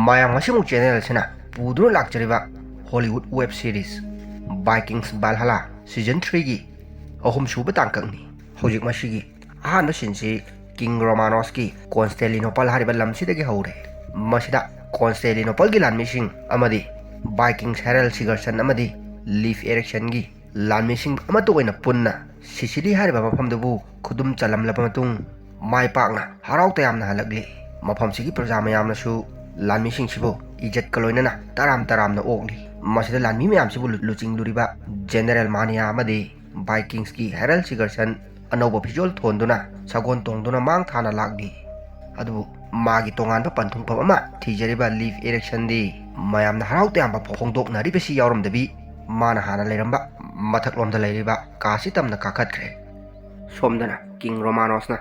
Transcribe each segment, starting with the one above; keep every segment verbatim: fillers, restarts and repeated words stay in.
ꯃꯌꯥꯝ, ꯉꯁꯤꯃꯨꯛ ꯆꯦꯅꯦꯜ ꯑꯁꯤꯅ ꯄꯨꯗꯨꯅ ꯂꯥꯛꯆꯔꯤꯕ ꯍꯣꯂꯤꯋꯨꯗ ꯋꯦꯕ ꯁꯤꯔꯤꯁ ꯕꯥꯏꯀꯤꯡꯁ ꯚꯥꯜꯍꯥꯂꯥ ꯁꯤꯖꯟ ꯊ꯭ꯔꯤꯒꯤ ꯑꯍꯨꯝꯁꯨꯕ ꯇꯥꯡꯀꯛꯅꯤ꯫ ꯍꯧꯖꯤꯛ ꯃꯁꯤꯒꯤ ꯑꯍꯥꯟꯕ ꯁꯤꯟꯁꯤ ꯀꯤꯡ ꯔꯣꯃꯥꯅꯣꯁꯀꯤ ꯀꯣꯟꯁꯇꯦꯂꯤꯅꯣꯄꯜ ꯍꯥꯏꯔꯤꯕ ꯂꯝꯁꯤꯗꯒꯤ ꯍꯧꯔꯦ꯫ ꯃꯁꯤꯗ ꯀꯣꯟꯁꯇꯦꯂꯤꯅꯣꯄꯜꯒꯤ ꯂꯥꯟꯃꯤꯁꯤꯡ ꯑꯃꯗꯤ ꯕꯥꯏꯀꯤꯡꯁ ꯍꯦꯔꯜ ꯁꯤꯒꯔꯁꯟ ꯑꯃꯗꯤ ꯂꯤꯐ ꯑꯦꯔꯤꯛꯁꯟꯒꯤ ꯂꯥꯟꯃꯤꯁꯤꯡ ꯑꯃꯠꯇ ꯑꯣꯏꯅ ꯄꯨꯟꯅ ꯁꯤꯁꯤꯂꯤ ꯍꯥꯏꯔꯤꯕ ꯃꯐꯝꯗꯨꯕꯨ ꯈꯨꯗꯨꯝ ꯆꯜꯂꯝꯂꯕ ꯃꯇꯨꯡ, ꯃꯥꯏ ꯄꯥꯛꯅ ꯍꯔꯥꯎ ꯇꯌꯥꯝꯅ ꯍꯜꯂꯛꯂꯤ꯫ ꯃꯐꯝꯁꯤꯒꯤ ꯄ꯭ꯔꯖꯥ ꯃꯌꯥꯝꯅꯁꯨ ꯂꯥꯟꯃꯤꯁꯤꯡꯁꯤꯕꯨ ꯏꯖꯠꯀ ꯂꯣꯏꯅꯅ ꯇꯔꯥꯝ ꯇꯔꯥꯝꯅ ꯑꯣꯛꯂꯤ꯫ ꯃꯁꯤꯗ ꯂꯥꯟꯃꯤ ꯃꯌꯥꯝꯁꯤꯕꯨ ꯂꯨ-, ꯂꯨꯆꯤꯡꯂꯨꯔꯤꯕ ꯖꯦꯅꯔꯦꯜ ꯃꯥꯅꯤꯌꯥ ꯑꯃꯗꯤ ꯕꯥꯏꯀꯤꯡꯁꯀꯤ ꯍꯦꯔꯜ ꯁꯤꯒꯔꯁꯟ ꯑꯅꯧꯕ ꯐꯤꯖꯣꯜ ꯊꯣꯟꯗꯨꯅ ꯁꯒꯣꯜ ꯇꯣꯡꯗꯨꯅ ꯃꯥꯡ ꯊꯥꯅ ꯂꯥꯛꯂꯤ꯫ ꯑꯗꯨꯕꯨ ꯃꯥꯒꯤ ꯇꯣꯉꯥꯟꯕ ꯄꯟꯊꯨꯡꯐꯝ ꯑꯃ ꯊꯤꯖꯔꯤꯕ ꯂꯤꯐ ꯑꯦꯔꯤꯛꯁꯟꯗꯤ ꯃꯌꯥꯝꯅ ꯍꯔꯥꯎ ꯇꯌꯥꯝꯕ ꯐꯣꯡꯗꯣꯛꯅꯔꯤꯕꯁꯤ ꯌꯥꯎꯔꯝꯗꯕꯤ, ꯃꯥꯅ ꯍꯥꯟꯅ ꯂꯩꯔꯝꯕ ꯃꯊꯛꯂꯣꯝꯗ ꯂꯩꯔꯤꯕ ꯀꯥꯁꯤ ꯇꯝꯅ ꯀꯥꯈꯠꯈ꯭ꯔꯦ꯫ ꯁꯣꯝꯗꯅ ꯀꯤꯡ ꯔꯣꯃꯥꯅꯣꯁꯅ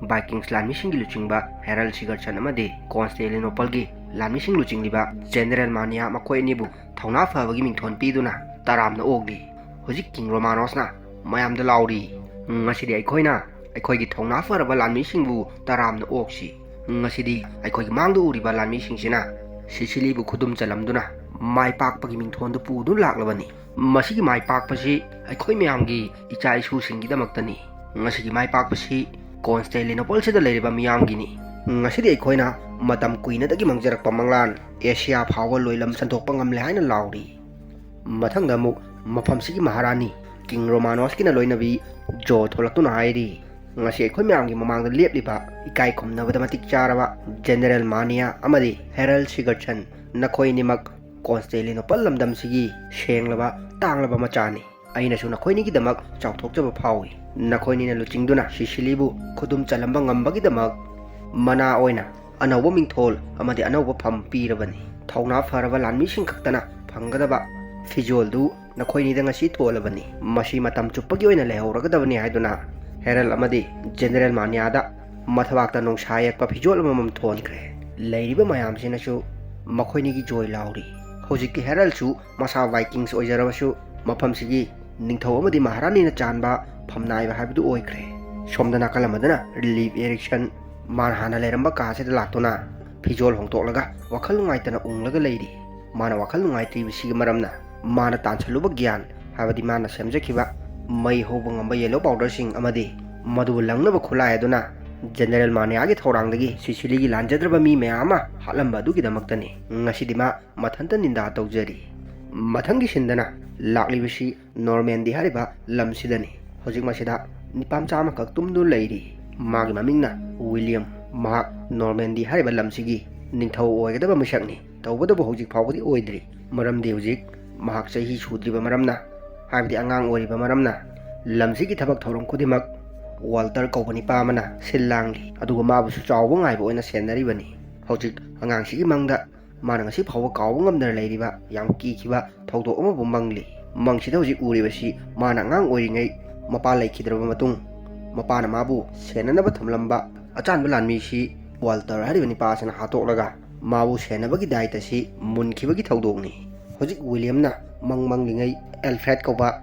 ꯕꯥꯏꯀꯤꯡꯁ ꯂꯥꯟꯃꯤꯁꯤꯡꯒꯤ ꯂꯨꯆꯤꯡꯕ ꯍꯦꯔꯜ ꯁꯤꯒꯔꯁꯟ ꯑꯃꯗꯤ ꯀꯣꯟꯁꯇꯦꯂꯤꯅꯣꯄꯜꯒꯤ ꯂꯥꯟꯃꯤꯁꯤꯡ ꯂꯨꯆꯤꯡꯂꯤꯕ ꯖꯦꯅꯔꯦꯜ ꯃꯥꯅꯤꯌꯥ ꯃꯈꯣꯏ ꯑꯅꯤꯕꯨ ꯊꯧꯅꯥ ꯐꯕꯒꯤ ꯃꯤꯡꯊꯣꯟ ꯄꯤꯗꯨꯅ ꯇꯔꯥꯝꯅ ꯑꯣꯛꯂꯤ꯫ ꯍꯧꯖꯤꯛ ꯀꯤꯡ ꯔꯣꯃꯥꯅꯣꯁꯅ ꯃꯌꯥꯝꯗ ꯂꯥꯎꯔꯤ, "ꯉꯁꯤꯗꯤ ꯑꯩꯈꯣꯏꯅ ꯑꯩꯈꯣꯏꯒꯤ ꯊꯧꯅꯥ ꯐꯔꯕ ꯂꯥꯟꯃꯤꯁꯤꯡꯕꯨ ꯇꯔꯥꯝꯅ ꯑꯣꯛꯁꯤ꯫ ꯉꯁꯤꯗꯤ ꯑꯩꯈꯣꯏꯒꯤ ꯃꯥꯡꯗ ꯎꯔꯤꯕ ꯂꯥꯟꯃꯤꯁꯤꯡꯁꯤꯅ ꯁꯤꯁꯤꯂꯤꯕꯨ ꯈꯨꯗꯨꯝ ꯆꯜꯂꯝꯗꯨꯅ ꯃꯥꯏ ꯄꯥꯛꯄꯒꯤ ꯃꯤꯡꯊꯣꯟꯗꯨ ꯄꯨꯗꯨꯅ ꯂꯥꯛꯂꯕꯅꯤ꯫ ꯃꯁꯤꯒꯤ ꯃꯥꯏ ꯄꯥꯛꯄꯁꯤ ꯑꯩꯈꯣꯏ ꯃꯌꯥꯝꯒꯤ ꯏꯆꯥ ꯏꯁꯨꯁꯤꯡꯒꯤꯗꯃꯛꯇꯅꯤ꯫ ꯉꯁꯤꯒꯤ ꯃꯥꯏ ꯄꯥꯛꯄꯁꯤ ꯀꯣꯟꯁꯇꯦꯂꯤꯅꯣꯄꯜꯁꯤꯗ ꯂꯩꯔꯤꯕ ꯃꯤꯌꯥꯝꯒꯤꯅꯤ꯫ ꯉꯁꯤꯗꯤ ꯑꯩꯈꯣꯏꯅ ꯃꯇꯝ ꯀꯨꯏꯅꯗꯒꯤ ꯃꯥꯡꯖꯔꯛꯄ ꯃꯪꯂꯥꯟ ꯑꯦꯁꯤꯌꯥ ꯐꯥꯎꯕ ꯂꯣꯏꯂꯝ ꯁꯟꯗꯣꯛꯄ ꯉꯝꯂꯦ" ꯍꯥꯏꯅ ꯂꯥꯎꯔꯤ꯫ ꯃꯊꯪꯗ ꯑꯃꯨꯛ ꯃꯐꯝꯁꯤꯒꯤ ꯃꯍꯥꯔꯥꯅꯤ ꯀꯤꯡ ꯔꯣꯃꯥꯅꯣꯁꯀꯤꯅ ꯂꯣꯏꯅꯕꯤ ꯖꯣ ꯊꯣꯛꯂꯛꯇꯨꯅ ꯍꯥꯏꯔꯤ, "ꯉꯁꯤ ꯑꯩꯈꯣꯏ ꯃꯌꯥꯝꯒꯤ ꯃꯃꯥꯡꯗ ꯂꯦꯞꯂꯤꯕ ꯏꯀꯥꯏ ꯈꯨꯝꯅꯕꯗ ꯃꯇꯤꯛ ꯆꯥꯔꯕ ꯖꯦꯅꯔꯦꯜ ꯃꯥꯅꯤꯌꯥ ꯑꯃꯗꯤ ꯍꯦꯔꯜ ꯁꯤꯒꯔꯁꯟ, ꯅꯈꯣꯏ ꯑꯅꯤꯃꯛ ꯀꯣꯟꯁꯇꯦꯂꯤꯅꯣꯄꯜ ꯂꯝꯗꯝꯁꯤꯒꯤ ꯁꯦꯡꯂꯕ ꯇꯥꯡꯂꯕ ꯃꯆꯥꯅꯤ꯫ ꯑꯩꯅꯁꯨ ꯅꯈꯣꯏꯅꯤꯒꯤꯗꯃꯛ ꯆꯥꯎꯊꯣꯛꯆꯕ ꯐꯥꯎꯏ꯫ ꯅꯈꯣꯏꯅꯤꯅ ꯂꯨꯆꯤꯡꯗꯨꯅ ꯁꯤꯁꯤꯂꯤꯕꯨ ꯈꯨꯗꯨꯝ ꯆꯜꯂꯝꯕ ꯉꯝꯕꯒꯤꯗꯃꯛ ꯃꯅꯥ ꯑꯣꯏꯅ ꯑꯅꯧꯕ ꯃꯤꯡꯊꯣꯜ ꯑꯃꯗꯤ ꯑꯅꯧꯕ ꯐꯝ ꯄꯤꯔꯕꯅꯤ꯫ ꯊꯧꯅꯥ ꯐꯔꯕ ꯂꯥꯟꯃꯤꯁꯤꯡ ꯈꯛꯇꯅ ꯐꯪꯒꯗꯕ ꯐꯤꯖꯣꯜꯗꯨ ꯅꯈꯣꯏꯅꯤꯗ ꯉꯁꯤ ꯊꯣꯜꯂꯕꯅꯤ꯫ ꯃꯁꯤ ꯃꯇꯝ ꯆꯨꯞꯄꯒꯤ ꯑꯣꯏꯅ ꯂꯩꯍꯧꯔꯒꯗꯕꯅꯤ" ꯍꯥꯏꯗꯨꯅ ꯍꯦꯔꯜ ꯑꯃꯗꯤ ꯖꯦꯅꯔꯦꯜ ꯃꯥꯅꯤꯌꯥꯗ ꯃꯊꯕꯥꯛꯇ ꯅꯨꯡꯁꯥ ꯌꯦꯛꯄ ꯐꯤꯖꯣꯜ ꯑꯃꯃꯝ ꯊꯣꯟꯈ꯭ꯔꯦ꯫ ꯂꯩꯔꯤꯕ ꯃꯌꯥꯝꯁꯤꯅꯁꯨ ꯃꯈꯣꯏꯅꯤꯒꯤ ꯖꯣꯏ ꯂꯥꯎꯔꯤ꯫ ꯍꯧꯖꯤꯛꯀꯤ ꯍꯦꯔꯜꯁꯨ ꯃꯁꯥ ꯕꯥꯏꯀꯤꯡꯁ ꯑꯣꯏꯖꯔꯕꯁꯨ ꯃꯐꯝꯁꯤꯒꯤ ꯅꯤꯡꯊꯧ ꯑꯃꯗꯤ ꯃꯍꯥꯔꯥꯅꯤꯅ ꯆꯥꯟꯕ ꯐꯝꯅꯥꯏꯕ ꯍꯥꯏꯕꯗꯨ ꯑꯣꯏꯈ꯭ꯔꯦ꯫ ꯁꯣꯝꯗ ꯅꯥꯀꯜ ꯑꯃꯗꯅ ꯂꯤꯐ ꯑꯦꯔꯤꯛꯁꯟ ꯃꯥꯅ ꯍꯥꯟꯅ ꯂꯩꯔꯝꯕ ꯀꯥꯁꯤꯗ ꯂꯥꯛꯇꯨꯅ ꯐꯤꯖꯣꯜ ꯍꯣꯡꯗꯣꯛꯂꯒ ꯋꯥꯈꯜ ꯅꯨꯡꯉꯥꯏꯇꯅ ꯎꯪꯂꯒ ꯂꯩꯔꯤ꯫ ꯃꯥꯅ ꯋꯥꯈꯜ ꯅꯨꯡꯉꯥꯏꯇ꯭ꯔꯤꯕꯁꯤꯒꯤ ꯃꯔꯝꯅ ꯃꯥꯅ ꯇꯥꯟꯁꯜꯂꯨꯕ ꯒ꯭ꯌꯥꯟ, ꯍꯥꯏꯕꯗꯤ ꯃꯥꯅ ꯁꯦꯝꯖꯈꯤꯕ ꯃꯩ ꯍꯧꯕ ꯉꯝꯕ ꯌꯦꯂꯣ ꯄꯥꯎꯗꯔꯁꯤꯡ ꯑꯃꯗꯤ ꯃꯗꯨꯕꯨ ꯂꯪꯅꯕ ꯈꯨꯠꯂꯥꯏ ꯑꯗꯨꯅ ꯖꯦꯅꯦꯔꯦꯜ ꯃꯥꯅꯤꯌꯥꯒꯤ ꯊꯧꯔꯥꯡꯗꯒꯤ ꯁꯤꯁꯤꯂꯤꯒꯤ ꯂꯥꯟꯖꯗ꯭ꯔꯕ ꯃꯤ ꯃꯌꯥꯝ ꯑꯃ ꯍꯥꯠꯂꯝꯕ ꯑꯗꯨꯒꯤꯗꯃꯛꯇꯅꯤ꯫ ꯉꯁꯤꯗꯤ ꯃꯥ ꯃꯊꯟꯇ ꯅꯤꯟꯗꯥ ꯇꯧꯖꯔꯤ꯫ ꯃꯊꯪꯒꯤ ꯁꯤꯟꯗꯅ ꯂꯥꯛꯂꯤꯕꯁꯤ ꯅꯣꯔꯃꯦꯟꯗꯤ ꯍꯥꯏꯔꯤꯕ ꯂꯝꯁꯤꯗꯅꯤ꯫ ꯍꯧꯖꯤꯛ ꯃꯁꯤꯗ ꯅꯤꯄꯥ ꯃꯆꯥ ꯑꯃꯈꯛ ꯇꯨꯝꯗꯨꯅ ꯂꯩꯔꯤ꯫ ꯃꯥꯒꯤ ꯃꯃꯤꯡꯅ ꯋꯤꯂꯤꯌꯝ꯫ ꯃꯍꯥꯛ ꯅꯣꯔꯃꯦꯟꯗꯤ ꯍꯥꯏꯔꯤꯕ ꯂꯝꯁꯤꯒꯤ ꯅꯤꯡꯊꯧ ꯑꯣꯏꯒꯗꯕ ꯃꯤꯁꯛꯅꯤ꯫ ꯇꯧꯕꯇꯕꯨ ꯍꯧꯖꯤꯛ ꯐꯥꯎꯕꯗꯤ ꯑꯣꯏꯗ꯭ꯔꯤ꯫ ꯃꯔꯝꯗꯤ ꯍꯧꯖꯤꯛ ꯃꯍꯥꯛ ꯆꯍꯤ ꯁꯨꯗ꯭ꯔꯤꯕ ꯃꯔꯝꯅ, ꯍꯥꯏꯕꯗꯤ ꯑꯉꯥꯡ ꯑꯣꯏꯔꯤꯕ ꯃꯔꯝꯅ, ꯂꯝꯁꯤꯒꯤ ꯊꯕꯛ ꯊꯧꯔꯝ ꯈꯨꯗꯤꯡꯃꯛ ꯋꯥꯜꯇꯔ ꯀꯧꯕ ꯅꯤꯄꯥ ꯑꯃꯅ ꯁꯤꯜ ꯂꯥꯡꯂꯤ꯫ ꯑꯗꯨꯒ ꯃꯥꯕꯨꯁꯨ ꯆꯥꯎꯕ ꯉꯥꯏꯕ ꯑꯣꯏꯅ ꯁꯦꯟꯅꯔꯤꯕꯅꯤ꯫ ꯍꯧꯖꯤꯛ ꯑꯉꯥꯡꯁꯤꯒꯤ ꯃꯪꯗ ꯃꯥꯅ ꯉꯁꯤ ꯐꯥꯎꯕ ꯀꯥꯎꯕ ꯉꯝꯗꯅ ꯂꯩꯔꯤꯕ ꯌꯥꯝ ꯀꯤꯈꯤꯕ ꯊꯧꯗꯣꯛ ꯑꯃꯕꯨ ꯃꯪꯂꯤ꯫ ꯃꯪꯁꯤꯗ ꯍꯧꯖꯤꯛ ꯎꯔꯤꯕꯁꯤ ꯃꯥꯅ ꯑꯉꯥꯡ ꯑꯣꯏꯔꯤꯉꯩ ꯃꯄꯥ ꯂꯩꯈꯤꯗ꯭ꯔꯕ ꯃꯇꯨꯡ ꯃꯄꯥꯅ ꯃꯥꯕꯨ ꯁꯦꯟꯅꯅꯕ ꯊꯝꯂꯝꯕ ꯑꯆꯥꯟꯕ ꯂꯥꯟꯃꯤꯁꯤ ꯋꯥꯜꯇꯔ ꯍꯥꯏꯔꯤꯕ ꯅꯤꯄꯥ ꯑꯁꯤꯅ ꯍꯥꯠꯇꯣꯛꯂꯒ ꯃꯥꯕꯨ ꯁꯦꯟꯅꯕꯒꯤ ꯗꯥꯏꯇꯁꯤ ꯃꯨꯟꯈꯤꯕꯒꯤ ꯊꯧꯗꯣꯛꯅꯤ꯫ ꯍꯧꯖꯤꯛ ꯋꯤꯂꯤꯌꯝꯅ ꯃꯪ ꯃꯪꯂꯤꯉꯩ ꯑꯦꯜꯐ꯭ꯔꯦꯗ ꯀꯧꯕ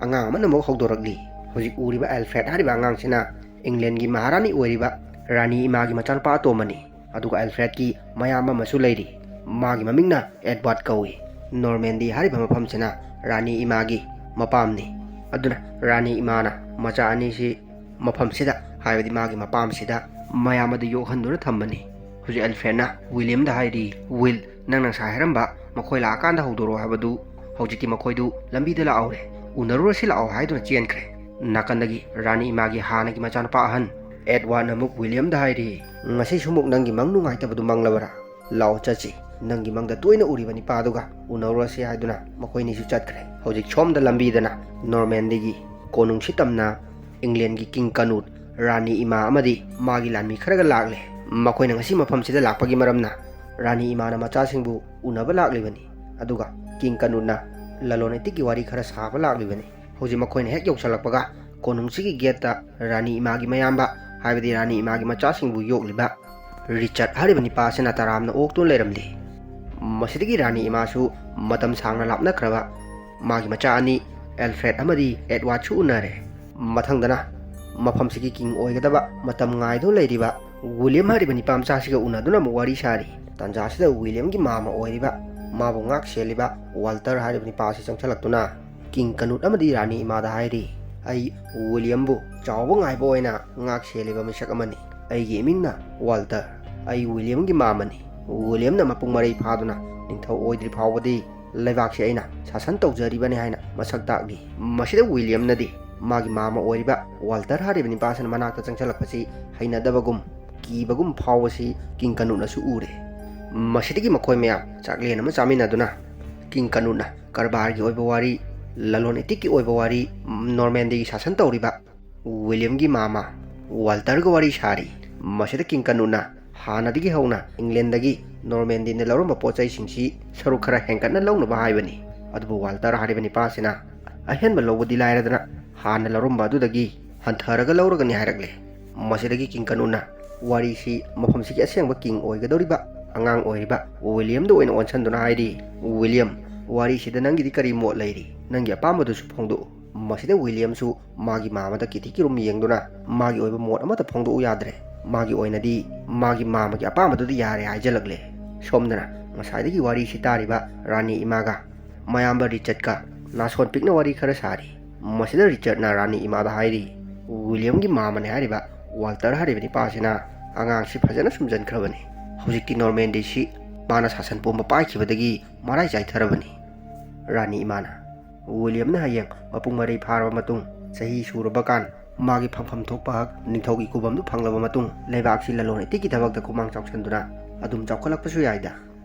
ꯑꯉꯥꯡ ꯑꯃꯅ ꯑꯃꯨꯛ ꯍꯧꯗꯣꯔꯛꯂꯤ꯫ ꯍꯧꯖꯤꯛ ꯎꯔꯤꯕ ꯑꯦꯜꯐ꯭ꯔꯦꯗ ꯍꯥꯏꯔꯤꯕ ꯑꯉꯥꯡꯁꯤꯅ ꯏꯪꯂꯦꯟꯒꯤ ꯃꯍꯥꯔꯥꯅꯤ ꯑꯣꯏꯔꯤꯕ ꯔꯥꯅꯤ ꯏꯃꯥꯒꯤ ꯃꯆꯥꯅꯨꯄꯥ ꯑꯇꯣꯝꯕꯅꯤ꯫ ꯑꯗꯨꯒ ꯑꯦꯜꯐ꯭ꯔꯦꯗꯀꯤ ꯃꯌꯥꯝꯕ ꯑꯃꯁꯨ ꯂꯩꯔꯤ꯫ ꯃꯥꯒꯤ ꯃꯃꯤꯡꯅ ꯑꯦꯗꯋꯥꯔꯗ ꯀꯧꯏ꯫ ꯅꯣꯔꯃꯦꯟꯗꯤ ꯍꯥꯏꯔꯤꯕ ꯃꯐꯝꯁꯤꯅ ꯔꯥꯅꯤ ꯏꯃꯥꯒꯤ ꯃꯄꯥꯝꯅꯤ꯫ ꯑꯗꯨꯅ ꯔꯥꯅꯤ ꯏꯃꯥꯅ ꯃꯆꯥ ꯑꯅꯤꯁꯤ ꯃꯐꯝꯁꯤꯗ, ꯍꯥꯏꯕꯗꯤ ꯃꯥꯒꯤ ꯃꯄꯥꯝꯁꯤꯗ ꯃꯌꯥꯝ ꯑꯗꯨ ꯌꯣꯛꯍꯟꯗꯨꯅ ꯊꯝꯕꯅꯤ꯫ ꯍꯧꯖꯤꯛ ꯑꯦꯜꯐ꯭ꯔꯦꯗꯅ ꯋꯤꯂꯤꯌꯝꯗ ꯍꯥꯏꯔꯤ, "ꯋꯤꯜ, ꯅꯪ ꯉꯁꯥꯏ ꯍꯥꯏꯔꯝꯕ ꯃꯈꯣꯏ ꯂꯥꯛꯑꯀꯥꯟꯗ ꯍꯧꯗꯣꯔꯛꯑꯣ ꯍꯥꯏꯕꯗꯨ ꯍꯧꯖꯤꯛꯇꯤ ꯃꯈꯣꯏꯗꯨ ꯂꯝꯕꯤꯗ ꯂꯥꯛꯍꯧꯔꯦ, ꯎꯅꯔꯨꯔꯁꯤ ꯂꯥꯛꯑꯣ" ꯍꯥꯏꯗꯨꯅ ꯆꯦꯟꯈ꯭ꯔꯦ꯫ ꯅꯥꯀꯟꯗꯒꯤ ꯔꯥꯅꯤ ꯏꯃꯥꯒꯤ ꯍꯥꯟꯅꯒꯤ ꯃꯆꯥꯅꯨꯄꯥ ꯑꯍꯟ ꯑꯦꯗꯋꯥꯔꯗꯅ ꯑꯃꯨꯛ ꯋꯤꯂꯤꯌꯝꯗ ꯍꯥꯏꯔꯤ, "ꯉꯁꯤꯁꯨ ꯑꯃꯨꯛ ꯅꯪꯒꯤ ꯃꯪ ꯅꯨꯡꯉꯥꯏꯇꯕꯗꯨ ꯃꯪꯂꯕꯔꯥ? ꯂꯥꯛꯑꯣ ꯆꯠꯁꯤ, ꯅꯪꯒꯤ ꯃꯪꯗ ꯇꯣꯏꯅ ꯎꯔꯤꯕ ꯅꯤꯄꯥꯗꯨꯒ ꯎꯅꯔꯨꯔꯁꯤ" ꯍꯥꯏꯗꯨꯅ ꯃꯈꯣꯏꯅꯤꯁꯨ ꯆꯠꯈ꯭ꯔꯦ꯫ ꯍꯧꯖꯤꯛ ꯁꯣꯝꯗ ꯂꯝꯕꯤꯗꯅ ꯅꯣꯔꯃꯦꯟꯗꯤꯒꯤ ꯀꯣꯅꯨꯡꯁꯤ ꯇꯝꯅ ꯏꯪꯂꯦꯟꯒꯤ ꯀꯤꯡ ꯀꯅꯨꯠ, ꯔꯥꯅꯤ ꯏꯃꯥ ꯑꯃꯗꯤ ꯃꯥꯒꯤ ꯂꯥꯟꯃꯤ ꯈꯔꯒ ꯂꯥꯛꯂꯦ꯫ ꯃꯈꯣꯏꯅ ꯉꯁꯤ ꯃꯐꯝꯁꯤꯗ ꯂꯥꯛꯄꯒꯤ ꯃꯔꯝꯅ ꯔꯥꯅꯤ ꯏꯃꯥꯅ ꯃꯆꯥꯁꯤꯡꯕꯨ ꯎꯅꯕ ꯂꯥꯛꯂꯤꯕꯅꯤ, ꯑꯗꯨꯒ ꯀꯤꯡ ꯀꯅꯨꯠꯅ ꯂꯂꯣꯟ ꯏꯇꯤꯛꯀꯤ ꯋꯥꯔꯤ ꯈꯔ ꯁꯥꯕ ꯂꯥꯛꯂꯤꯕꯅꯤ꯫ ꯍꯧꯖꯤꯛ ꯃꯈꯣꯏꯅ ꯍꯦꯛ ꯌꯧꯁꯜꯂꯛꯄꯒ ꯀꯣꯅꯨꯡꯁꯤꯒꯤ ꯒꯦꯠꯇ ꯔꯥꯅꯤ ꯏꯃꯥꯒꯤ ꯃꯌꯥꯝꯕ, ꯍꯥꯏꯕꯗꯤ ꯔꯥꯅꯤ ꯏꯃꯥꯒꯤ ꯃꯆꯥꯁꯤꯡꯕꯨ ꯌꯣꯛꯂꯤꯕ ꯔꯤꯆꯥꯔꯗ ꯍꯥꯏꯔꯤꯕ ꯅꯤꯄꯥ ꯑꯁꯤꯅ ꯇꯔꯥꯝꯅ ꯑꯣꯛꯇꯨꯅ ꯂꯩꯔꯝꯂꯤ꯫ ꯃꯁꯤꯗꯒꯤ ꯔꯥꯅꯤ ꯏꯃꯥꯁꯨ ꯃꯇꯝ ꯁꯥꯡꯅ ꯂꯥꯞꯅꯈ꯭ꯔꯕ ꯃꯥꯒꯤ ꯃꯆꯥ ꯑꯅꯤ ꯑꯦꯜꯐ꯭ꯔꯦꯗ ꯑꯃꯗꯤ ꯑꯦꯗꯋꯥꯔꯗꯁꯨ ꯎꯅꯔꯦ꯫ ꯃꯊꯪꯗꯅ ꯃꯐꯝꯁꯤꯒꯤ ꯀꯤꯡ ꯑꯣꯏꯒꯗꯕ ꯃꯇꯝ ꯉꯥꯏꯗꯨꯅ ꯂꯩꯔꯤꯕ ꯋꯤꯂꯤꯌꯝ ꯍꯥꯏꯔꯤꯕ ꯅꯤꯄꯥ ꯃꯆꯥꯁꯤꯒ ꯎꯅꯗꯨꯅ ꯑꯃꯨꯛ ꯋꯥꯔꯤ ꯁꯥꯔꯤ꯫ ꯇꯥꯟꯖꯥꯁꯤꯗ ꯋꯤꯂꯤꯌꯝꯒꯤ ꯃꯥꯃ ꯑꯣꯏꯔꯤꯕ, ꯃꯥꯕꯨ ꯉꯥꯛ ꯁꯦꯜꯂꯤꯕ ꯋꯥꯜꯇꯔ ꯍꯥꯏꯔꯤꯕ ꯅꯤꯄꯥ ꯑꯁꯤ ꯆꯪꯁꯤꯜꯂꯛꯇꯨꯅ ꯀꯤꯡ ꯀꯅꯨꯠ ꯑꯃꯗꯤ ꯔꯥꯅꯤ ꯏꯃꯥꯗ ꯍꯥꯏꯔꯤ, "ꯑꯩ ꯋꯤꯂꯤꯌꯝꯕꯨ ꯆꯥꯎꯕ ꯉꯥꯏꯕ ꯑꯣꯏꯅ ꯉꯥꯛ ꯁꯦꯜꯂꯤꯕ ꯃꯤꯁꯛ ꯑꯃꯅꯤ꯫ ꯑꯩꯒꯤ ꯏꯃꯤꯡꯅ ꯋꯥꯜꯇꯔ꯫ ꯑꯩ ꯋꯤꯂꯤꯌꯝꯒꯤ ꯃꯥꯃꯅꯤ꯫ ꯋꯤꯂꯤꯌꯝꯅ ꯃꯄꯨꯡ ꯃꯔꯩ ꯐꯥꯗꯨꯅ ꯅꯤꯡꯊꯧ ꯑꯣꯏꯗ꯭ꯔꯤ ꯐꯥꯎꯕꯗꯤ ꯂꯩꯕꯥꯛꯁꯤ ꯑꯩꯅ ꯁꯥꯁꯟ ꯇꯧꯖꯔꯤꯕꯅꯤ" ꯍꯥꯏꯅ ꯃꯁꯛ ꯇꯥꯛꯂꯤ꯫ ꯃꯁꯤꯗ ꯋꯤꯂꯤꯌꯝꯅꯗꯤ ꯃꯥꯒꯤ ꯃꯥꯃ ꯑꯣꯏꯔꯤꯕ ꯋꯥꯜꯇꯔ ꯍꯥꯏꯔꯤꯕ ꯅꯤꯄꯥꯁꯤꯅ ꯃꯅꯥꯛꯇ ꯆꯪꯁꯤꯜꯂꯛꯄꯁꯤ ꯍꯩꯅꯗꯕꯒꯨꯝ, ꯀꯤꯕꯒꯨꯝ ꯐꯥꯎꯕꯁꯤ ꯀꯤꯡ ꯀꯅꯨꯠꯅꯁꯨ ꯎꯔꯦ꯫ ꯃꯁꯤꯗꯒꯤ ꯃꯈꯣꯏ ꯃꯌꯥꯝ ꯆꯥꯛꯂꯦꯟ ꯑꯃ ꯆꯥꯃꯤꯟꯅꯗꯨꯅ ꯀꯤꯡ ꯀꯅꯨꯠꯅ ꯀꯔꯕꯥꯔꯒꯤ ꯑꯣꯏꯕ ꯋꯥꯔꯤ, ꯂꯂꯣꯟ ꯏꯇꯤꯛꯀꯤ ꯑꯣꯏꯕ ꯋꯥꯔꯤ, ꯅꯣꯔꯃꯦꯟꯗꯤꯒꯤ ꯁꯥꯁꯟ ꯇꯧꯔꯤꯕ ꯋꯤꯂꯤꯌꯝꯒꯤ ꯃꯥꯃ ꯋꯥꯜꯇꯔꯒ ꯋꯥꯔꯤ ꯁꯥꯔꯤ꯫ ꯃꯁꯤꯗ ꯀꯤꯡ ꯀꯅꯨꯠꯅ ꯍꯥꯟꯅꯗꯒꯤ ꯍꯧꯅ ꯏꯪꯂꯦꯟꯗꯒꯤ ꯅꯣꯔꯃꯦꯟꯗꯤꯅ ꯂꯧꯔꯝꯕ ꯄꯣꯠ ꯆꯩꯁꯤꯡꯁꯤ ꯁꯔꯨꯛ ꯈꯔ ꯍꯦꯟꯒꯠꯅ ꯂꯧꯅꯕ ꯍꯥꯏꯕꯅꯤ꯫ ꯑꯗꯨꯕꯨ ꯋꯥꯜꯇꯔ ꯍꯥꯏꯔꯤꯕ ꯅꯤꯄꯥꯁꯤꯅ ꯑꯍꯦꯟꯕ ꯂꯧꯕꯗꯤ ꯂꯥꯏꯔꯗꯅ ꯍꯥꯟꯅ ꯂꯧꯔꯝꯕ ꯑꯗꯨꯗꯒꯤ ꯍꯟꯊꯔꯒ ꯂꯧꯔꯒꯅꯤ ꯍꯥꯏꯔꯛꯂꯦ꯫ ꯃꯁꯤꯗꯒꯤ ꯀꯤꯡ ꯀꯅꯨꯠꯅ ꯋꯥꯔꯤꯁꯤ ꯃꯐꯝꯁꯤꯒꯤ ꯑꯁꯦꯡꯕ ꯀꯤꯡ ꯑꯣꯏꯒꯗꯧꯔꯤꯕ ꯑꯉꯥꯡ ꯑꯣꯏꯔꯤꯕ ꯋꯤꯂꯤꯌꯝꯗ ꯑꯣꯏꯅ ꯑꯣꯟꯁꯤꯟꯗꯨꯅ ꯍꯥꯏꯔꯤ, "ꯋꯤꯂꯤꯌꯝ, ꯋꯥꯔꯤꯁꯤꯗ ꯅꯪꯒꯤꯗꯤ ꯀꯔꯤ ꯃꯣꯠ ꯂꯩꯔꯤ? ꯅꯪꯒꯤ ꯑꯄꯥꯝꯕꯗꯨꯁꯨ ꯐꯣꯡꯗꯣꯛꯎ꯫" ꯃꯁꯤꯗ ꯋꯤꯂꯤꯌꯝꯁꯨ ꯃꯥꯒꯤ ꯃꯥꯃꯗ ꯀꯤꯊꯤ ꯀꯤꯔꯨꯝ ꯌꯦꯡꯗꯨꯅ ꯃꯥꯒꯤ ꯑꯣꯏꯕ ꯃꯣꯠ ꯑꯃꯠꯇ ꯐꯣꯡꯗꯣꯛꯎ ꯌꯥꯗ꯭ꯔꯦ꯫ ꯃꯥꯒꯤ ꯑꯣꯏꯅꯗꯤ ꯃꯥꯒꯤ ꯃꯥꯃꯒꯤ ꯑꯄꯥꯝꯕꯗꯨꯗ ꯌꯥꯔꯦ ꯍꯥꯏꯖꯜꯂꯛꯂꯦ꯫ ꯁꯣꯝꯗꯅ ꯉꯁꯥꯏꯗꯒꯤ ꯋꯥꯔꯤꯁꯤ ꯇꯥꯔꯤꯕ ꯔꯥꯅꯤ ꯏꯃꯥꯒ ꯃꯌꯥꯝꯕ ꯔꯤꯆꯠꯀ ꯅꯥꯁꯣꯟ ꯄꯤꯛꯅ ꯋꯥꯔꯤ ꯈꯔ ꯁꯥꯔꯤ꯫ ꯃꯁꯤꯗ ꯔꯤꯆꯠꯅ ꯔꯥꯅꯤ ꯏꯃꯥꯗ ꯍꯥꯏꯔꯤ, "ꯋꯤꯂꯤꯌꯝꯒꯤ ꯃꯥꯃꯅꯦ ꯍꯥꯏꯔꯤꯕ ꯋꯥꯜꯇꯔ ꯍꯥꯏꯔꯤꯕ ꯅꯤꯄꯥꯁꯤꯅ ꯑꯉꯥꯡꯁꯤ ꯐꯖꯅ ꯁꯨꯝꯖꯟꯈ꯭ꯔꯕꯅꯤ꯫ ꯍꯧꯖꯤꯛꯇꯤ ꯅꯣꯔꯃꯦꯟꯗꯤꯁꯤ ꯃꯥꯅ ꯁꯥꯁꯟ ꯄꯨꯝꯕ ꯄꯥꯏꯈꯤꯕꯗꯒꯤ ꯃꯔꯥꯏ ꯆꯥꯏꯊꯔꯕꯅꯤ꯫" ꯔꯥꯅꯤ ꯏꯃꯥꯅ, "ꯋꯤꯂꯤꯌꯝꯅ ꯍꯌꯦꯡ ꯃꯄꯨꯡ ꯃꯔꯩ ꯐꯥꯔꯕ ꯃꯇꯨꯡ, ꯆꯍꯤ ꯁꯨꯔꯕ ꯀꯥꯟ, ꯃꯥꯒꯤ ꯐꯪꯐꯝ ꯊꯣꯛꯄ ꯍꯛ ꯅꯤꯡꯊꯧꯒꯤ ꯀꯨꯕꯝꯗꯨ ꯐꯪꯂꯕ ꯃꯇꯨꯡ, ꯂꯩꯕꯥꯛꯁꯤ ꯂꯂꯣꯟ ꯏꯇꯤꯛꯀꯤ ꯊꯕꯛꯇ ꯈꯨꯃꯥꯡ ꯆꯥꯎꯁꯤꯟꯗꯨꯅ ꯑꯗꯨꯝ ꯆꯥꯎꯈꯠꯂꯛꯄꯁꯨ ꯌꯥꯏꯗ꯫"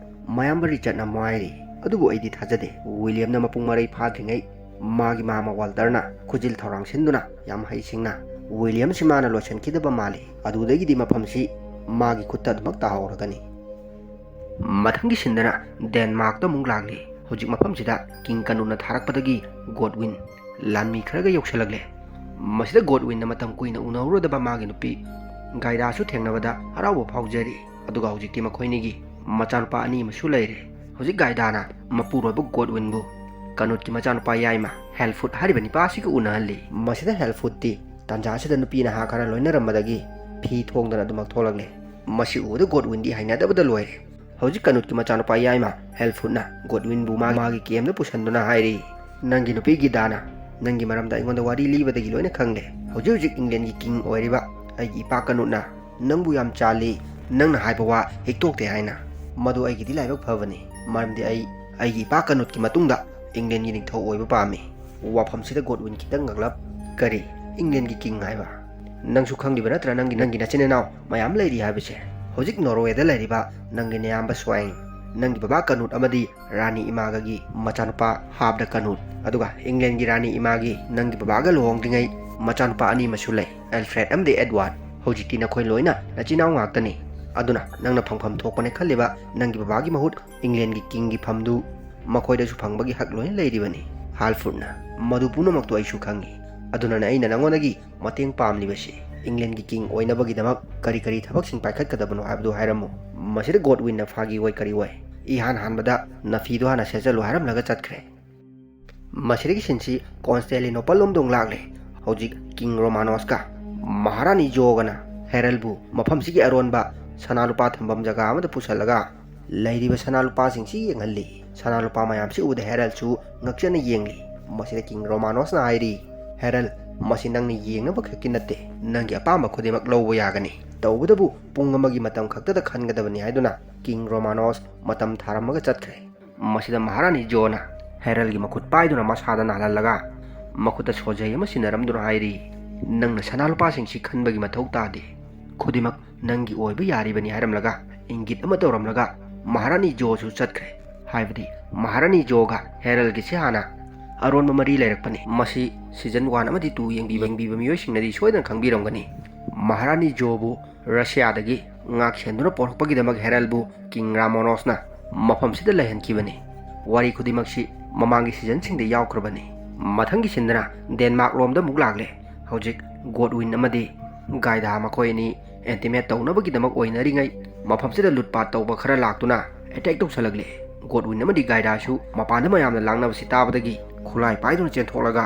ꯃꯌꯥꯝꯕ ꯔꯤꯆꯠꯅ ꯑꯃꯨꯛ ꯍꯥꯏꯔꯤ, "ꯑꯗꯨꯕꯨ ꯑꯩꯗꯤ ꯊꯥꯖꯗꯦ꯫ ꯋꯤꯂꯤꯌꯝꯅ ꯃꯄꯨꯡ ꯃꯔꯩ ꯐꯥꯗ꯭ꯔꯤꯉꯩ ꯃꯥꯒꯤ ꯃꯥꯃ ꯋꯥꯜꯇꯔꯅ ꯈꯨꯖꯤꯜ ꯊꯧꯔꯥꯡ ꯁꯤꯟꯗꯨꯅ ꯌꯥꯝ ꯍꯩꯁꯤꯡꯅ ꯋꯤꯂꯤꯌꯝꯁꯤ ꯃꯥꯅ ꯂꯣꯏꯁꯤꯟꯈꯤꯗꯕ ꯃꯥꯜꯂꯤ꯫ ꯑꯗꯨꯗꯒꯤꯗꯤ ꯃꯐꯝꯁꯤ ꯃꯥꯒꯤ ꯈꯨꯠꯇ ꯑꯗꯨꯃꯛ ꯇꯥꯍꯧꯔꯒꯅꯤ꯫" ꯃꯊꯪꯒꯤ ꯁꯤꯟꯗꯅ ꯗꯦꯟꯃꯥꯔꯛꯇ ꯑꯃꯨꯛ ꯂꯥꯛꯂꯤ꯫ ꯍꯧꯖꯤꯛ ꯃꯐꯝꯁꯤꯗ ꯀꯤꯡ ꯀꯅꯨꯠꯅ ꯊꯥꯔꯛꯄꯗꯒꯤ ꯒꯣꯗꯋꯤꯟ ꯂꯥꯟꯃꯤ ꯈꯔꯒ ꯌꯧꯁꯤꯜꯂꯛꯂꯦ꯫ ꯃꯁꯤꯗ ꯒꯣꯗꯋꯤꯟꯅ ꯃꯇꯝ ꯀꯨꯏꯅ ꯎꯅꯍꯧꯔꯨꯗꯕ ꯃꯥꯒꯤ ꯅꯨꯄꯤ ꯒꯥꯏꯗꯥꯁꯨ ꯊꯦꯡꯅꯕꯗ ꯍꯔꯥꯎꯕ ꯐꯥꯎꯖꯔꯤ꯫ ꯑꯗꯨꯒ ꯍꯧꯖꯤꯛꯇꯤ ꯃꯈꯣꯏꯅꯤꯒꯤ ꯃꯆꯥꯅꯨꯄꯥ ꯑꯅꯤ ꯑꯃꯁꯨ ꯂꯩꯔꯦ꯫ ꯍꯧꯖꯤꯛ ꯒꯥꯏꯗꯥꯅ ꯃꯄꯨꯔꯣꯏꯕ ꯒꯣꯗꯋꯤꯟꯕꯨ ꯀꯅꯨꯠꯀꯤ ꯃꯆꯥꯅꯨꯄꯥ ꯌꯥꯏꯃ ꯍꯦꯜꯐꯨꯠ ꯍꯥꯏꯔꯤꯕ ꯅꯤꯄꯥ ꯑꯁꯤꯒ ꯎꯅꯍꯜꯂꯤ꯫ ꯃꯁꯤꯗ ꯍꯦꯜꯐꯨꯠꯇꯤ ꯇꯥꯟꯖꯥ ꯑꯁꯤꯗ ꯅꯨꯄꯤ ꯅꯍꯥ ꯈꯔ ꯂꯣꯏꯅꯔꯝꯕꯗꯒꯤ ꯐꯤ ꯊꯣꯡꯗꯅ ꯑꯗꯨꯃꯛ ꯊꯣꯛꯂꯛꯂꯦ꯫ ꯃꯁꯤ ꯎꯕꯗ ꯒꯣꯗꯋꯤꯟꯗꯤ ꯍꯩꯅꯗꯕꯗ ꯂꯣꯏꯔꯦ꯫ ꯍꯧꯖꯤꯛ ꯀꯅꯨꯠꯀꯤ ꯃꯆꯥꯅꯨꯄꯥ ꯌꯥꯏꯃ ꯍꯦꯜꯐꯨꯗꯅ ꯒꯣꯗꯋꯤꯟꯕꯨ ꯃꯥꯒꯤ ꯃꯥꯒꯤ ꯀꯦꯝꯗ ꯄꯨꯁꯟꯗꯨꯅ ꯍꯥꯏꯔꯤ, "ꯅꯪꯒꯤ ꯅꯨꯄꯤꯒꯤ ꯗꯥꯅ ꯅꯪꯒꯤ ꯃꯔꯝꯗ ꯑꯩꯉꯣꯟꯗ ꯋꯥꯔꯤ ꯂꯤꯕꯗꯒꯤ ꯂꯣꯏꯅ ꯈꯪꯂꯦ꯫ ꯍꯧꯖꯤꯛ ꯍꯧꯖꯤꯛ ꯏꯪꯂꯦꯟꯒꯤ ꯀꯤꯡ ꯑꯣꯏꯔꯤꯕ ꯑꯩꯒꯤ ꯏꯄꯥ ꯀꯅꯨꯠꯅ ꯅꯪꯕꯨ ꯌꯥꯝ ꯆꯥꯜꯂꯤ, ꯅꯪꯅ ꯍꯥꯏꯕ ꯋꯥ ꯍꯤꯛꯇꯣꯛꯇꯦ ꯍꯥꯏꯅ꯫ ꯃꯗꯨ ꯑꯩꯒꯤꯗꯤ ꯂꯥꯏꯕꯛ ꯐꯕꯅꯤ, ꯃꯔꯝꯗꯤ ꯑꯩ ꯑꯩꯒꯤ ꯏꯄꯥ ꯀꯅꯨꯠꯀꯤ ꯃꯇꯨꯡꯗ ꯏꯪꯂꯦꯟꯒꯤ ꯅꯤꯡꯊꯧ ꯑꯣꯏꯕ ꯄꯥꯝꯃꯤ꯫" ꯋꯥꯐꯝꯁꯤꯗ ꯒꯣꯗꯋꯤꯟ ꯈꯤꯇꯪ ꯉꯛꯂꯞ, "ꯀꯔꯤ? ꯏꯪꯂꯦꯟꯒꯤ ꯀꯤꯡ ꯍꯥꯏꯕ? ꯅꯪꯁꯨ ꯈꯪꯂꯤꯕ ꯅꯠꯇ꯭ꯔꯥ ꯅꯪꯒꯤ, ꯅꯪꯒꯤ ꯅꯆꯤꯟ ꯏꯅꯥꯎ ꯃꯌꯥꯝ ꯂꯩꯔꯤ ꯍꯥꯏꯕꯁꯦ? ꯍꯧꯖꯤꯛ ꯅꯣꯔꯋꯦꯗ ꯂꯩꯔꯤꯕ ꯅꯪꯒꯤ ꯅꯌꯥꯝꯕ ꯁ꯭ꯋꯥꯏꯡ, ꯅꯪꯒꯤ ꯕꯕꯥ ꯀꯅꯨꯠ ꯑꯃꯗꯤ ꯔꯥꯅꯤ ꯏꯃꯥꯒꯒꯤ ꯃꯆꯥꯅꯨꯄꯥ ꯍꯥꯞꯗ ꯀꯅꯨꯠ, ꯑꯗꯨꯒ ꯏꯪꯂꯦꯟꯒꯤ ꯔꯥꯅꯤ ꯏꯃꯥꯒꯤ ꯅꯪꯒꯤ ꯕꯕꯥꯒ ꯂꯨꯍꯣꯡꯗ꯭ꯔꯤꯉꯩ ꯃꯆꯥꯅꯨꯄꯥ ꯑꯅꯤ ꯑꯃꯁꯨ ꯂꯩ, ꯑꯦꯜꯐ꯭ꯔꯦꯗ ꯑꯃꯗꯤ ꯑꯦꯗꯋꯥꯔꯗ꯫ ꯍꯧꯖꯤꯛꯇꯤ ꯅꯈꯣꯏ ꯂꯣꯏꯅ ꯅꯆꯤꯟ ꯏꯅꯥꯎ ꯉꯥꯛꯇꯅꯤ꯫ ꯑꯗꯨꯅ ꯅꯪꯅ ꯐꯪꯐꯝ ꯊꯣꯛꯄꯅꯦ ꯈꯜꯂꯤꯕ ꯅꯪꯒꯤ ꯕꯕꯥꯒꯤ ꯃꯍꯨꯠ ꯏꯪꯂꯦꯟꯒꯤ ꯀꯤꯡꯒꯤ ꯐꯝꯗꯨ ꯃꯈꯣꯏꯗꯁꯨ ꯐꯪꯕꯒꯤ ꯍꯛ ꯂꯣꯏꯅ ꯂꯩꯔꯤꯕꯅꯤ, ꯍꯥꯜꯐꯨꯗꯅ꯫ ꯃꯗꯨ ꯄꯨꯝꯅꯃꯛꯇꯨ ꯑꯩꯁꯨ ꯈꯪꯏ꯫ ꯑꯗꯨꯅꯅꯦ ꯑꯩꯅ ꯅꯉꯣꯟꯗꯒꯤ ꯃꯇꯦꯡ ꯄꯥꯝꯂꯤꯕꯁꯤ꯫ ꯏꯪꯂꯦꯟꯒꯤ ꯀꯤꯡ ꯑꯣꯏꯅꯕꯒꯤꯗꯃꯛ ꯀꯔꯤ ꯀꯔꯤ ꯊꯕꯛꯁꯤꯡ ꯄꯥꯏꯈꯠꯀꯗꯕꯅꯣ ꯍꯥꯏꯕꯗꯨ ꯍꯥꯏꯔꯝꯃꯨ꯫" ꯃꯁꯤꯗ ꯒꯣꯗꯋꯤꯟꯅ ꯐꯥꯒꯤ ꯑꯣꯏ ꯀꯔꯤ ꯑꯣꯏ, "ꯏꯍꯥꯟ ꯍꯥꯟꯕꯗ ꯅꯐꯤꯗꯨ ꯍꯥꯟꯅ ꯁꯦꯠꯆꯜꯂꯨ" ꯍꯥꯏꯔꯝꯂꯒ ꯆꯠꯈ꯭ꯔꯦ꯫ ꯃꯁꯤꯗꯒꯤ ꯁꯤꯟꯁꯤ ꯀꯣꯟꯁꯇꯦꯂꯤꯅꯣꯄꯜ ꯂꯣꯝꯗ ꯑꯃꯨꯛ ꯂꯥꯛꯂꯦ꯫ ꯍꯧꯖꯤꯛ ꯀꯤꯡ ꯔꯣꯃꯥꯅꯣꯁꯀ ꯃꯍꯥꯔꯥꯅꯤ ꯖꯣꯒꯅ ꯍꯦꯔꯜꯕꯨ ꯃꯐꯝꯁꯤꯒꯤ ꯑꯔꯣꯟꯕ ꯁꯅꯥ ꯂꯨꯄꯥ ꯊꯝꯐꯝ ꯖꯒꯥ ꯑꯃꯗ ꯄꯨꯁꯜꯂꯒ ꯂꯩꯔꯤꯕ ꯁꯅꯥ ꯂꯨꯄꯥꯁꯤꯡꯁꯤ ꯌꯦꯡꯍꯜꯂꯤ꯫ ꯁꯅꯥ ꯂꯨꯄꯥ ꯃꯌꯥꯝꯁꯤ ꯎꯕꯗ ꯍꯦꯔꯜꯁꯨ ꯉꯛꯆꯅ ꯌꯦꯡꯂꯤ꯫ ꯃꯁꯤꯗ ꯀꯤꯡ ꯔꯣꯃꯥꯅꯣꯁꯅ ꯍꯥꯏꯔꯤ, "ꯍꯦꯔꯜ, ꯃꯁꯤ ꯅꯪꯅ ꯌꯦꯡꯅꯕ ꯈꯛꯀꯤ ꯅꯠꯇꯦ, ꯅꯪꯒꯤ ꯑꯄꯥꯝꯕ ꯈꯨꯗꯤꯡꯃꯛ ꯂꯧꯕ ꯌꯥꯒꯅꯤ꯫ ꯇꯧꯕꯇꯕꯨ ꯄꯨꯡ ꯑꯃꯒꯤ ꯃꯇꯝ ꯈꯛꯇꯗ ꯈꯟꯒꯗꯕꯅꯤ" ꯍꯥꯏꯗꯨꯅ ꯀꯤꯡ ꯔꯣꯃꯥꯅꯣꯁ ꯃꯇꯝ ꯊꯥꯔꯝꯃꯒ ꯆꯠꯈ꯭ꯔꯦ꯫ ꯃꯁꯤꯗ ꯃꯍꯥꯔꯥꯅꯤ ꯖꯣꯅ ꯍꯦꯔꯜꯒꯤ ꯃꯈꯨꯠ ꯄꯥꯏꯗꯨꯅ ꯃꯁꯥꯗ ꯅꯥꯜꯍꯜꯂꯒ ꯃꯈꯨꯠꯇ ꯁꯣꯖꯩ ꯑꯃ ꯁꯤꯟꯅꯔꯝꯗꯨꯅ ꯍꯥꯏꯔꯤ, "ꯅꯪꯅ ꯁꯅꯥ ꯂꯨꯄꯥꯁꯤꯡꯁꯤ ꯈꯟꯕꯒꯤ ꯃꯊꯧ ꯇꯥꯗꯦ꯫ ꯈꯨꯗꯤꯡꯃꯛ ꯅꯪꯒꯤ ꯑꯣꯏꯕ ꯌꯥꯔꯤꯕꯅꯤ" ꯍꯥꯏꯔꯝꯂꯒ ꯏꯪꯒꯤꯠ ꯑꯃ ꯇꯧꯔꯝꯂꯒ ꯃꯍꯥꯔꯥꯅꯤ ꯖꯣꯁꯨ ꯆꯠꯈ꯭ꯔꯦ꯫ ꯍꯥꯏꯕꯗꯤ ꯃꯍꯥꯔꯥꯅꯤ ꯖꯣꯒ ꯍꯦꯔꯜꯒꯤꯁꯤ ꯍꯥꯟꯅ ꯑꯔꯣꯟꯕ ꯃꯔꯤ ꯂꯩꯔꯛꯄꯅꯤ꯫ ꯃꯁꯤ ꯁꯤꯖꯟ ꯋꯥꯟ ꯑꯃꯗꯤ ꯇꯨ ꯌꯦꯡꯕꯤꯕ, ꯌꯦꯡꯕꯤꯕ ꯃꯤꯑꯣꯏꯁꯤꯡꯅꯗꯤ ꯁꯣꯏꯗꯅ ꯈꯪꯕꯤꯔꯝꯒꯅꯤ꯫ ꯃꯍꯥꯔꯥꯅꯤ ꯖꯣꯕꯨ ꯔꯁꯤꯌꯥꯗꯒꯤ ꯉꯥꯛ ꯁꯦꯟꯗꯨꯅ ꯄꯣꯔꯛꯄꯒꯤꯗꯃꯛ ꯍꯦꯔꯜꯕꯨ ꯀꯤꯡ ꯔꯥꯃꯣꯅꯣꯁꯅ ꯃꯐꯝꯁꯤꯗ ꯂꯩꯍꯟꯈꯤꯕꯅꯤ꯫ ꯋꯥꯔꯤ ꯈꯨꯗꯤꯡꯃꯛꯁꯤ ꯃꯃꯥꯡꯒꯤ ꯁꯤꯖꯟꯁꯤꯡꯗ ꯌꯥꯎꯈ꯭ꯔꯕꯅꯤ꯫ ꯃꯊꯪꯒꯤ ꯁꯤꯟꯗꯅ ꯗꯦꯟꯃꯥꯔꯛ ꯂꯣꯝꯗ ꯑꯃꯨꯛ ꯂꯥꯛꯂꯦ꯫ ꯍꯧꯖꯤꯛ ꯒꯣꯗꯋꯤꯟ ꯑꯃꯗꯤ ꯒꯥꯏꯗꯥ ꯃꯈꯣꯏ ꯑꯅꯤ ꯑꯦꯟꯇꯤꯃꯦꯠ ꯇꯧꯅꯕꯒꯤꯗꯃꯛ ꯑꯣꯏꯅꯔꯤꯉꯩ ꯃꯐꯝꯁꯤꯗ ꯂꯨꯠꯄꯥꯠ ꯇꯧꯕ ꯈꯔ ꯂꯥꯛꯇꯨꯅ ꯑꯦꯇꯦꯛ ꯇꯧꯁꯜꯂꯛꯂꯦ꯫ ꯒꯣꯗꯋꯤꯟ ꯑꯃꯗꯤ ꯒꯥꯏꯗꯥꯁꯨ ꯃꯄꯥꯟꯗ ꯃꯌꯥꯝꯅ ꯂꯥꯡꯅꯕꯁꯤ ꯇꯥꯕꯗꯒꯤ ꯈꯨꯠꯂꯥꯏ ꯄꯥꯏꯗꯨꯅ ꯆꯦꯟꯊꯣꯛꯂꯒ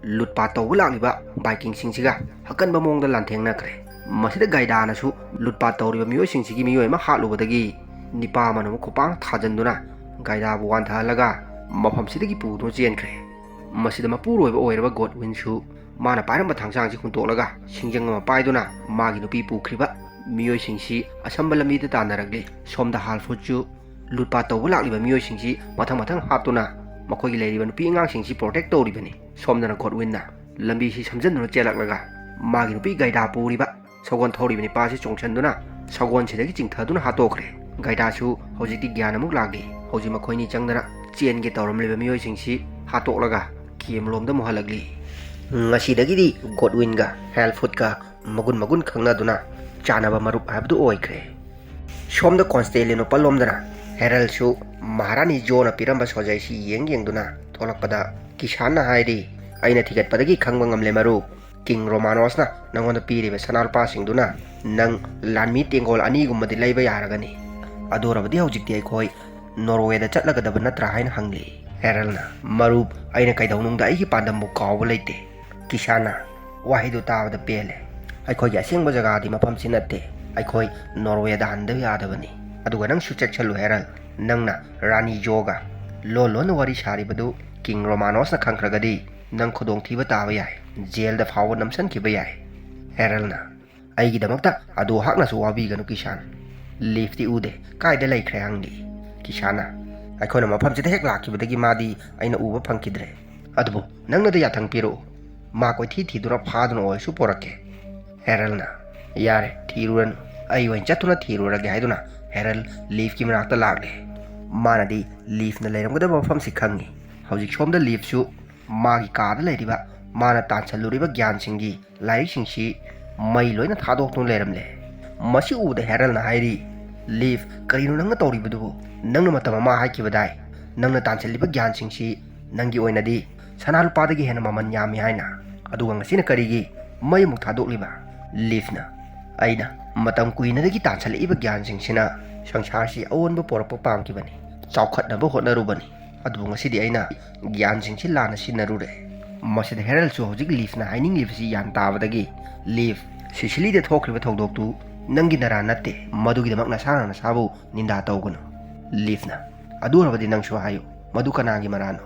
ꯂꯨꯠꯄꯥꯠ ꯇꯧꯕ ꯂꯥꯛꯂꯤꯕ ꯚꯥꯏꯀꯤꯡꯁꯤꯡꯁꯤꯒ ꯑꯀꯟꯕ ꯃꯑꯣꯡꯗ ꯂꯥꯟꯊꯦꯡꯅꯈ꯭ꯔꯦ꯫ ꯃꯁꯤꯗ ꯒꯥꯏꯗꯥꯅꯁꯨ ꯂꯨꯠꯄꯥꯠ ꯇꯧꯔꯤꯕ ꯃꯤꯑꯣꯏꯁꯤꯡꯁꯤꯒꯤ ꯃꯤꯑꯣꯏ ꯑꯃ ꯍꯥꯠꯂꯨꯕꯗꯒꯤ ꯅꯤꯄꯥ ꯑꯃꯅ ꯑꯃꯨꯛ ꯈꯨꯄꯥꯛꯅ ꯊꯥꯖꯤꯟꯗꯨꯅ ꯒꯥꯏꯗꯥꯕꯨ ꯋꯥꯟꯊꯍꯜꯂꯒ ꯃꯐꯝꯁꯤꯗꯒꯤ ꯄꯨꯗꯨꯅ ꯆꯦꯟꯈ꯭ꯔꯦ꯫ ꯃꯁꯤꯗ ꯃꯄꯨꯔꯣꯏꯕ ꯑꯣꯏꯔꯕ ꯒꯣꯗꯋꯤꯟꯁꯨ ꯃꯥꯅ ꯄꯥꯏꯔꯝꯕ ꯊꯥꯡꯁꯥꯡꯁꯤ ꯍꯨꯟꯇꯣꯛꯂꯒ ꯁꯤꯡꯖꯪ ꯑꯃ ꯄꯥꯏꯗꯨꯅ ꯃꯥꯒꯤ ꯅꯨꯄꯤ ꯄꯨꯈ꯭ꯔꯤꯕ ꯃꯤꯑꯣꯏꯁꯤꯡꯁꯤ ꯑꯁꯝꯕ ꯂꯝꯕꯤꯗ ꯇꯥꯟꯅꯔꯛꯂꯤ꯫ ꯁꯣꯝꯗ ꯍꯥꯜꯐꯨꯠꯁꯨ ꯂꯨꯠꯄꯥꯠ ꯇꯧꯕ ꯂꯥꯛꯂꯤꯕ ꯃꯤꯑꯣꯏꯁꯤꯡꯁꯤ ꯃꯊꯪ ꯃꯊꯪ ꯍꯥꯠꯇꯨꯅ ꯃꯈꯣꯏꯒꯤ ꯂꯩꯔꯤꯕ ꯅꯨꯄꯤ ꯑꯉꯥꯡꯁꯤꯡꯁꯤ ꯄ꯭ꯔꯣꯇꯦꯛ ꯇꯧꯔꯤꯕꯅꯤ꯫ ꯁꯣꯝꯗꯅ ꯒꯣꯗꯋꯤꯟꯅ ꯂꯝꯕꯤꯁꯤ ꯁꯝꯖꯟꯗꯨꯅ ꯆꯦꯜꯂꯛꯂꯒ ꯃꯥꯒꯤ ꯅꯨꯄꯤ ꯒꯥꯏꯗꯥ ꯄꯨꯔꯤꯕ ꯁꯒꯣꯜ ꯊꯧꯔꯤꯕ ꯅꯤꯄꯥꯁꯤ ꯆꯣꯡꯁꯤꯟꯗꯨꯅ ꯁꯒꯣꯜꯁꯤꯗꯒꯤ ꯆꯤꯡꯊꯗꯨꯅ ꯍꯥꯠꯇꯣꯛꯈ꯭ꯔꯦ꯫ ꯒꯥꯏꯗꯥꯁꯨ ꯍꯧꯖꯤꯛꯇꯤ ꯒ꯭ꯌꯥꯟ ꯑꯃꯨꯛ ꯂꯥꯛꯂꯤ꯫ ꯍꯧꯖꯤꯛ ꯃꯈꯣꯏꯅꯤ ꯆꯪꯗꯅ ꯆꯦꯟꯒꯦ ꯇꯧꯔꯝꯂꯤꯕ ꯃꯤꯑꯣꯏꯁꯤꯡꯁꯤ ꯍꯥꯠꯇꯣꯛꯂꯒ ꯀꯦꯝꯂꯣꯝꯗ ꯑꯃꯨꯛ ꯍꯜꯂꯛꯂꯤ꯫ ꯉꯁꯤꯗꯒꯤꯗꯤ ꯒꯣꯗꯋꯤꯟꯒ ꯍꯦꯜꯐꯨꯠꯀ ꯃꯒꯨꯟ ꯃꯒꯨꯟ ꯈꯪꯅꯗꯨꯅ ꯆꯥꯟꯅꯕ ꯃꯔꯨꯞ ꯍꯥꯏꯕꯗꯨ ꯑꯣꯏꯈ꯭ꯔꯦ꯫ ꯁꯣꯝꯗ ꯀꯣꯟꯁꯇꯦꯂꯤꯅꯣꯄꯜ ꯂꯣꯝꯗꯅ ꯍꯦꯔꯜꯁꯨ ꯃꯍꯥꯔꯥꯅꯤ ꯖꯣꯅ ꯄꯤꯔꯝꯕ ꯁꯣꯖꯩꯁꯤ ꯌꯦꯡ ꯌꯦꯡꯗꯨꯅ ꯊꯣꯛꯂꯛꯄꯗ ꯀꯤꯁꯥꯟꯅ ꯍꯥꯏꯔꯤ, "ꯑꯩꯅ ꯊꯤꯒꯠꯄꯗꯒꯤ ꯈꯪꯕ ꯉꯝꯂꯦ ꯃꯔꯨꯞ, ꯀꯤꯡ ꯔꯣꯃꯥꯅꯣꯁꯅ ꯅꯉꯣꯟꯗ ꯄꯤꯔꯤꯕ ꯁꯅꯥ ꯂꯨꯄꯥꯁꯤꯡꯗꯨꯅ ꯅꯪ ꯂꯥꯟꯃꯤ ꯇꯦꯡꯒꯣꯜ ꯑꯅꯤꯒꯨꯝꯕꯗꯤ ꯂꯩꯕ ꯌꯥꯔꯒꯅꯤ꯫ ꯑꯗꯨ ꯑꯣꯏꯔꯕꯗꯤ ꯍꯧꯖꯤꯛꯇꯤ ꯑꯩꯈꯣꯏ ꯅꯣꯔꯋꯦꯗ ꯆꯠꯂꯒꯗꯕ ꯅꯠꯇ꯭ꯔꯥ?" ꯍꯥꯏꯅ ꯍꯪꯂꯤ꯫ ꯍꯦꯔꯜꯅ, "ꯃꯔꯨꯞ, ꯑꯩꯅ ꯀꯩꯗꯧꯅꯨꯡꯗ ꯑꯩꯒꯤ ꯄꯥꯟꯗꯝꯕꯨ ꯀꯥꯎꯕ ꯂꯩꯇꯦ꯫" ꯀꯤꯁꯥꯟꯅ, "ꯋꯥꯍꯩꯗꯨ ꯇꯥꯕꯗ ꯄꯦꯜꯂꯦ꯫ ꯑꯩꯈꯣꯏꯒꯤ ꯑꯁꯦꯡꯕ ꯖꯒꯥꯗꯤ ꯃꯐꯝꯁꯤ ꯅꯠꯇꯦ꯫ ꯑꯩꯈꯣꯏ ꯅꯣꯔꯋꯦꯗ ꯍꯟꯗꯕ ꯌꯥꯗꯕꯅꯤ꯫ ꯑꯗꯨꯒ ꯅꯪꯁꯨ ꯆꯠꯁꯜꯂꯨ ꯍꯦꯔꯜ꯫ ꯅꯪꯅ ꯔꯥꯅꯤ ꯖꯣꯒ ꯂꯣꯟ ꯂꯣꯟꯅ ꯋꯥꯔꯤ ꯁꯥꯔꯤꯕꯗꯨ ꯀꯤꯡ ꯔꯣꯃꯥꯅꯣꯁꯅ ꯈꯪꯈ꯭ꯔꯒꯗꯤ ꯅꯪ ꯈꯨꯗꯣꯡꯊꯤꯕ ꯇꯥꯕ ꯌꯥꯏ꯫ ꯖꯦꯜꯗ ꯐꯥꯎꯕ ꯅꯝꯁꯤꯟꯈꯤꯕ ꯌꯥꯏ꯫" ꯍꯦꯔꯜꯅ, "ꯑꯩꯒꯤꯗꯃꯛꯇ ꯑꯗꯨ ꯍꯥꯛꯅꯁꯨ ꯋꯥꯕꯤꯒꯅꯨ ꯀꯤꯁꯥꯟ꯫" ꯂꯤꯐꯇꯤ ꯎꯗꯦ꯫ "ꯀꯥꯏꯗ ꯂꯩꯈ꯭ꯔꯦ?" ꯍꯪꯂꯤ꯫ ꯀꯤꯁꯥꯟꯅ, "ꯑꯩꯈꯣꯏꯅ ꯃꯐꯝꯁꯤꯗ ꯍꯦꯛ ꯂꯥꯛꯈꯤꯕꯗꯒꯤ ꯃꯥꯗꯤ ꯑꯩꯅ ꯎꯕ ꯐꯪꯈꯤꯗ꯭ꯔꯦ꯫ ꯑꯗꯨꯕꯨ ꯅꯪꯅꯗꯤ ꯌꯥꯊꯪ ꯄꯤꯔꯛꯎ꯫ ꯃꯥ ꯀꯣꯏꯊꯤ ꯊꯤꯗꯨꯅ ꯐꯥꯗꯨꯅ ꯑꯣꯏꯔꯁꯨ ꯄꯣꯔꯛꯀꯦ꯫" ꯍꯦꯔꯜꯅ, "ꯌꯥꯔꯦ, ꯊꯤꯔꯨꯔꯅꯨ꯫ ꯑꯩ ꯑꯣꯏꯅ ꯆꯠꯇꯨꯅ ꯊꯤꯔꯨꯔꯒꯦ" ꯍꯥꯏꯗꯨꯅ ꯍꯦꯔꯜ ꯂꯤꯐꯀꯤ ꯃꯅꯥꯛꯇ ꯂꯥꯛꯂꯦ꯫ ꯃꯥꯅꯗꯤ ꯂꯤꯐꯅ ꯂꯩꯔꯝꯒꯗꯕ ꯃꯐꯝꯁꯤ ꯈꯪꯉꯤ꯫ ꯍꯧꯖꯤꯛ ꯁꯣꯝꯗ ꯂꯤꯐꯁꯨ ꯃꯥꯒꯤ ꯀꯥꯗ ꯂꯩꯔꯤꯕ ꯃꯥꯅ ꯇꯥꯟꯁꯤꯜꯂꯨꯔꯤꯕ ꯒ꯭ꯌꯥꯟꯁꯤꯡꯒꯤ ꯂꯥꯏꯔꯤꯛꯁꯤꯡꯁꯤ ꯃꯩ ꯂꯣꯏꯅ ꯊꯥꯗꯣꯛꯇꯨꯅ ꯂꯩꯔꯝꯂꯦ꯫ ꯃꯁꯤ ꯎꯕꯗ ꯍꯦꯔꯜꯅ ꯍꯥꯏꯔꯤ, "ꯂꯤꯐ, ꯀꯔꯤꯅꯣ ꯅꯪꯅ ꯇꯧꯔꯤꯕꯗꯨꯕꯨ? ꯅꯪꯅ ꯃꯇꯝ ꯑꯃ ꯍꯥꯏꯈꯤꯕꯗꯥꯏ, ꯅꯪꯅ ꯇꯥꯟꯁꯤꯜꯂꯤꯕ ꯒ꯭ꯌꯥꯟꯁꯤꯡꯁꯤ ꯅꯪꯒꯤ ꯑꯣꯏꯅꯗꯤ ꯁꯅꯥ ꯂꯨꯄꯥꯗꯒꯤ ꯍꯦꯟꯅ ꯃꯃꯜ ꯌꯥꯝꯃꯤ ꯍꯥꯏꯅ꯫ ꯑꯗꯨꯒ ꯉꯁꯤꯅ ꯀꯔꯤꯒꯤ ꯃꯩ ꯑꯃꯨꯛ ꯊꯥꯗꯣꯛꯂꯤꯕ?" ꯂꯤꯐꯅ, "ꯑꯩꯅ ꯃꯇꯝ ꯀꯨꯏꯅꯗꯒꯤ ꯇꯥꯟꯁꯤꯜꯂꯛꯏꯕ ꯒ꯭ꯌꯥꯟꯁꯤꯡꯁꯤꯅ ꯁꯪꯁꯥꯔꯁꯤ ꯑꯑꯣꯟꯕ ꯄꯣꯔꯛꯄ ꯄꯥꯝꯈꯤꯕꯅꯤ, ꯆꯥꯎꯈꯠꯅꯕ ꯍꯣꯠꯅꯔꯨꯕꯅꯤ꯫ ꯑꯗꯨꯕꯨ ꯉꯁꯤꯗꯤ ꯑꯩꯅ ꯒ꯭ꯌꯥꯟꯁꯤꯡꯁꯤ ꯂꯥꯟꯅ ꯁꯤꯖꯤꯟꯅꯔꯨꯔꯦ꯫" ꯃꯁꯤꯗ ꯍꯦꯔꯜꯁꯨ ꯍꯧꯖꯤꯛ ꯂꯤꯐꯅ ꯍꯥꯏꯅꯤꯡꯂꯤꯕꯁꯤ ꯒ꯭ꯌꯥꯟ ꯇꯥꯕꯗꯒꯤ, "ꯂꯤꯐ, ꯁꯤꯁꯤꯂꯤꯗ ꯊꯣꯛꯈ꯭ꯔꯤꯕ ꯊꯧꯗꯣꯛꯇꯨ ꯅꯪꯒꯤ ꯅꯔꯥ ꯅꯠꯇꯦ꯫ ꯃꯗꯨꯒꯤꯗꯃꯛ ꯅꯁꯥꯅ ꯅꯁꯥꯕꯨ ꯅꯤꯟꯗꯥ ꯇꯧꯒꯅꯨ꯫ ꯂꯤꯐꯅ, ꯑꯗꯨ ꯑꯣꯏꯔꯕꯗꯤ ꯅꯪꯁꯨ ꯍꯥꯏꯌꯨ, ꯃꯗꯨ ꯀꯅꯥꯒꯤ ꯃꯔꯥꯅꯣ?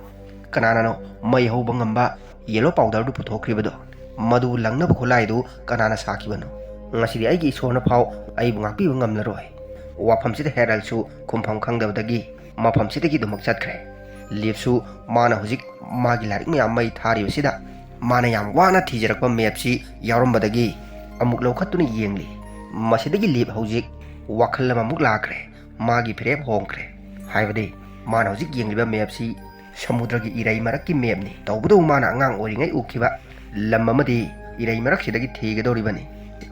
ꯀꯅꯥꯅꯅꯣ ꯃꯩ ꯍꯧꯕ ꯉꯝꯕ ꯌꯦꯂꯣ ꯄꯥꯎꯗꯔꯗꯨ ꯄꯨꯊꯣꯛꯈ꯭ꯔꯤꯕꯗꯨ? ꯃꯗꯨ ꯂꯪꯅꯕ ꯈꯨꯠꯂꯥꯏꯗꯨ ꯀꯅꯥꯅ ꯁꯥꯈꯤꯕꯅꯣ? ꯉꯁꯤꯗꯤ ꯑꯩꯒꯤ ꯏꯁꯣꯔꯅ ꯐꯥꯎ ꯑꯩꯕꯨ ꯉꯥꯛꯄꯤꯕ ꯉꯝꯂꯔꯣꯏ꯫ ꯋꯥꯐꯝꯁꯤꯗ ꯍꯦꯔꯜꯁꯨ ꯈꯨꯝꯐꯝ ꯈꯪꯗꯕꯗꯒꯤ ꯃꯐꯝꯁꯤꯗꯒꯤ ꯑꯗꯨꯃꯛ ꯆꯠꯈ꯭ꯔꯦ꯫ ꯂꯤꯞꯁꯨ ꯃꯥꯅ ꯍꯧꯖꯤꯛ ꯃꯥꯒꯤ ꯂꯥꯏꯔꯤꯛ ꯃꯌꯥꯝ ꯃꯩ ꯊꯥꯔꯤꯕꯁꯤꯗ ꯃꯥꯅ ꯌꯥꯝ ꯋꯥꯅ ꯊꯤꯖꯔꯛꯄ ꯃꯦꯞꯁꯤ ꯌꯥꯎꯔꯝꯕꯗꯒꯤ ꯑꯃꯨꯛ ꯂꯧꯈꯠꯇꯨꯅ ꯌꯦꯡꯂꯤ꯫ ꯃꯁꯤꯗꯒꯤ ꯂꯤꯞ ꯍꯧꯖꯤꯛ ꯋꯥꯈꯜ ꯑꯃꯃꯨꯛ ꯂꯥꯛꯈ꯭ꯔꯦ꯫ ꯃꯥꯒꯤ ꯐꯤꯔꯦꯞ ꯍꯣꯡꯈ꯭ꯔꯦ꯫ ꯍꯥꯏꯕꯗꯤ ꯃꯥꯅ ꯍꯧꯖꯤꯛ ꯌꯦꯡꯂꯤꯕ ꯃꯦꯞꯁꯤ ꯁꯃꯨꯗ꯭ꯔꯒꯤ ꯏꯔꯩ ꯃꯔꯛꯀꯤ ꯃꯦꯞꯅꯤ꯫ ꯇꯧꯕꯇꯕꯨ ꯃꯥꯅ ꯑꯉꯥꯡ ꯑꯣꯏꯔꯤꯉꯩ ꯎꯈꯤꯕ ꯂꯝ ꯑꯃꯗꯤ ꯏꯔꯩ ꯃꯔꯛꯁꯤꯗꯒꯤ ꯊꯤꯒꯗꯧꯔꯤꯕꯅꯤ꯫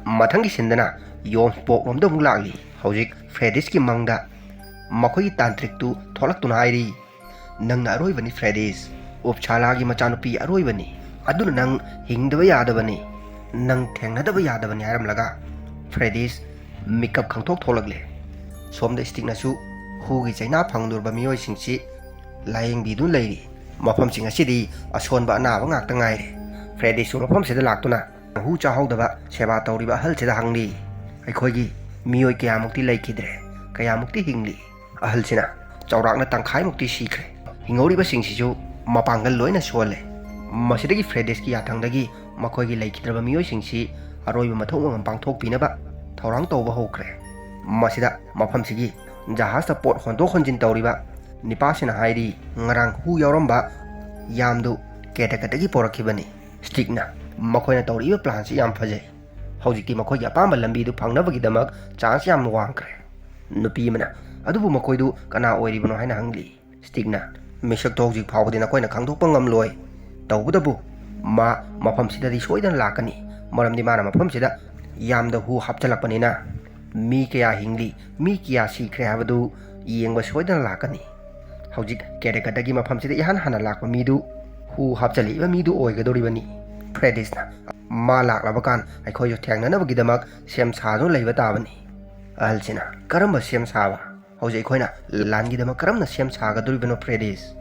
ꯃꯊꯪꯒꯤ ꯁꯤꯟꯗꯅ ꯌꯣꯟꯁꯕꯣꯛ ꯂꯣꯝꯗ ꯑꯃꯨꯛ ꯂꯥꯛꯂꯤ꯫ ꯍꯧꯖꯤꯛ ꯐ꯭ꯔꯦꯗꯤꯁꯀꯤ ꯃꯪꯗ ꯃꯈꯣꯏꯒꯤ ꯇꯥꯟꯇ꯭ꯔꯤꯛꯇꯨ ꯊꯣꯛꯂꯛꯇꯨꯅ ꯍꯥꯏꯔꯤ, "ꯅꯪꯅ ꯑꯔꯣꯏꯕꯅꯤ ꯐ꯭ꯔꯦꯗꯤꯁ꯫ ꯎꯞꯁꯥꯂꯥꯒꯤ ꯃꯆꯥꯅꯨꯄꯤ ꯑꯔꯣꯏꯕꯅꯤ꯫ ꯑꯗꯨꯅ ꯅꯪ ꯍꯤꯡꯗꯕ ꯌꯥꯗꯕꯅꯤ꯫ ꯅꯪ ꯊꯦꯡꯅꯗꯕ ꯌꯥꯗꯕꯅꯤ" ꯍꯥꯏꯔꯝꯂꯒ ꯐ꯭ꯔꯦꯗꯤꯁ ꯃꯤꯀꯞ ꯈꯪꯊꯣꯛ ꯊꯣꯛꯂꯛꯂꯦ꯫ ꯁꯣꯝꯗ ꯁ꯭ꯇꯤꯛꯅꯁꯨ ꯍꯨꯒꯤ ꯆꯩꯅꯥ ꯐꯪꯂꯨꯔꯕ ꯃꯤꯑꯣꯏꯁꯤꯡꯁꯤ ꯂꯥꯌꯦꯡꯕꯤꯗꯨꯅ ꯂꯩꯔꯤ꯫ ꯃꯐꯝꯁꯤꯡ ꯑꯁꯤꯗꯤ ꯑꯁꯣꯟꯕ ꯑꯅꯥꯕ ꯉꯥꯛꯇ ꯉꯥꯏꯔꯦ꯫ ꯐ꯭ꯔꯦꯗꯤꯁꯨ ꯃꯐꯝꯁꯤꯗ ꯂꯥꯛꯇꯨꯅ ꯍꯨ ꯆꯥꯍꯧꯗꯕ ꯁꯦꯕꯥ ꯇꯧꯔꯤꯕ ꯑꯍꯜꯁꯤꯗ ꯍꯪꯂꯤ, "ꯑꯩꯈꯣꯏꯒꯤ ꯃꯤꯑꯣꯏ ꯀꯌꯥꯃꯨꯛꯇꯤ ꯂꯩꯈꯤꯗ꯭ꯔꯦ? ꯀꯌꯥꯃꯨꯛꯇꯤ ꯍꯤꯡꯂꯤ?" ꯑꯍꯜꯁꯤꯅ, "ꯆꯥꯎꯔꯥꯛꯅ ꯇꯪꯈꯥꯏꯃꯨꯛꯇꯤ ꯁꯤꯈ꯭ꯔꯦ꯫ ꯍꯤꯡꯍꯧꯔꯤꯕꯁꯤꯡꯁꯤꯁꯨ ꯃꯄꯥꯡꯒꯜ ꯂꯣꯏꯅ ꯁꯣꯜꯂꯦ꯫ ꯃꯁꯤꯗꯒꯤ ꯐ꯭ꯔꯦꯗꯤꯁꯀꯤ ꯌꯥꯊꯪꯗꯒꯤ ꯃꯈꯣꯏꯒꯤ ꯂꯩꯈꯤꯗ꯭ꯔꯕ ꯃꯤꯑꯣꯏꯁꯤꯡꯁꯤ ꯑꯔꯣꯏꯕ ꯃꯊꯧ ꯃꯉꯝ ꯄꯥꯡꯊꯣꯛꯄꯤꯅꯕ ꯊꯧꯔꯥꯡ ꯇꯧꯕ ꯍꯧꯈ꯭ꯔꯦ꯫" ꯃꯁꯤꯗ ꯃꯐꯝꯁꯤꯒꯤ ꯖꯍꯥꯖꯇ ꯄꯣꯠ ꯍꯣꯟꯗꯣꯛ ꯍꯣꯟꯖꯤꯟ ꯇꯧꯔꯤꯕ ꯅꯤꯄꯥꯁꯤꯅ ꯍꯥꯏꯔꯤ, "ꯉꯔꯥꯡ ꯍꯨ ꯌꯥꯎꯔꯝꯕ ꯌꯥꯝꯗꯨ ꯀꯦꯇꯀꯇꯒꯤ ꯄꯣꯔꯛꯈꯤꯕꯅꯤ꯫" ꯁ꯭ꯇꯤꯛꯅ, "ꯃꯈꯣꯏꯅ ꯇꯧꯔꯤꯕ ꯄ꯭ꯂꯥꯟꯁꯤ ꯌꯥꯝ ꯐꯖꯩ꯫ ꯍꯧꯖꯤꯛꯇꯤ ꯃꯈꯣꯏꯒꯤ ꯑꯄꯥꯝꯕ ꯂꯝꯕꯤꯗꯨ ꯐꯪꯅꯕꯒꯤꯗꯃꯛ ꯆꯥꯟꯁ ꯌꯥꯝ ꯋꯥꯡꯈ꯭ꯔꯦ꯫" ꯅꯨꯄꯤ ꯑꯃꯅ, "ꯑꯗꯨꯕꯨ ꯃꯈꯣꯏꯗꯨ ꯀꯅꯥ ꯑꯣꯏꯔꯤꯕꯅꯣ?" ꯍꯥꯏꯅ ꯍꯪꯂꯤ꯫ ꯁ꯭ꯇꯤꯛꯅ, "ꯃꯤꯁꯛꯇꯣ ꯍꯧꯖꯤꯛ ꯐꯥꯎꯕꯗꯤ ꯅꯈꯣꯏꯅ ꯈꯪꯗꯣꯛꯄ ꯉꯝꯂꯣꯏ꯫ ꯇꯧꯕꯇꯕꯨ ꯃꯥ ꯃꯐꯝꯁꯤꯗꯗꯤ ꯁꯣꯏꯗꯅ ꯂꯥꯛꯀꯅꯤ, ꯃꯔꯝꯗꯤ ꯃꯥꯅ ꯃꯐꯝꯁꯤꯗ ꯌꯥꯝꯗ ꯍꯨ ꯍꯥꯞꯆꯤꯜꯂꯛꯄꯅꯤꯅ ꯃꯤ ꯀꯌꯥ ꯍꯤꯡꯂꯤ, ꯃꯤ ꯀꯌꯥ ꯁꯤꯈ꯭ꯔꯦ ꯍꯥꯏꯕꯗꯨ ꯌꯦꯡꯕ ꯁꯣꯏꯗꯅ ꯂꯥꯛꯀꯅꯤ꯫ ꯍꯧꯖꯤꯛ ꯀꯦꯔꯦꯀꯇꯒꯤ ꯃꯐꯝꯁꯤꯗ ꯏꯍꯥꯟ ꯍꯥꯟꯅ ꯂꯥꯛꯄ ꯃꯤꯗꯨ ꯍꯨ ꯍꯥꯞꯆꯤꯜꯂꯛꯏꯕ ꯃꯤꯗꯨ ꯑꯣꯏꯒꯗꯧꯔꯤꯕꯅꯤ꯫" ꯐ꯭ꯔꯦꯗꯤꯁꯅ, "ꯃꯥ ꯂꯥꯛꯂꯕ ꯀꯥꯟ ꯑꯩꯈꯣꯏꯁꯨ ꯊꯦꯡꯅꯅꯕꯒꯤꯗꯃꯛ ꯁꯦꯝ ꯁꯥꯗꯨꯅ ꯂꯩꯕ ꯇꯥꯕꯅꯤ꯫" ꯑꯍꯜꯁꯤꯅ, "ꯀꯔꯝꯕ ꯁꯦꯝ ꯁꯥꯕ? ꯍꯧꯖꯤꯛ ꯑꯩꯈꯣꯏꯅ ꯂꯥꯟꯒꯤꯗꯃꯛ ꯀꯔꯝꯅ ꯁꯦꯝ ꯁꯥꯒꯗꯧꯔꯤꯕꯅꯣ ꯐ꯭ꯔꯦꯗꯤꯁ?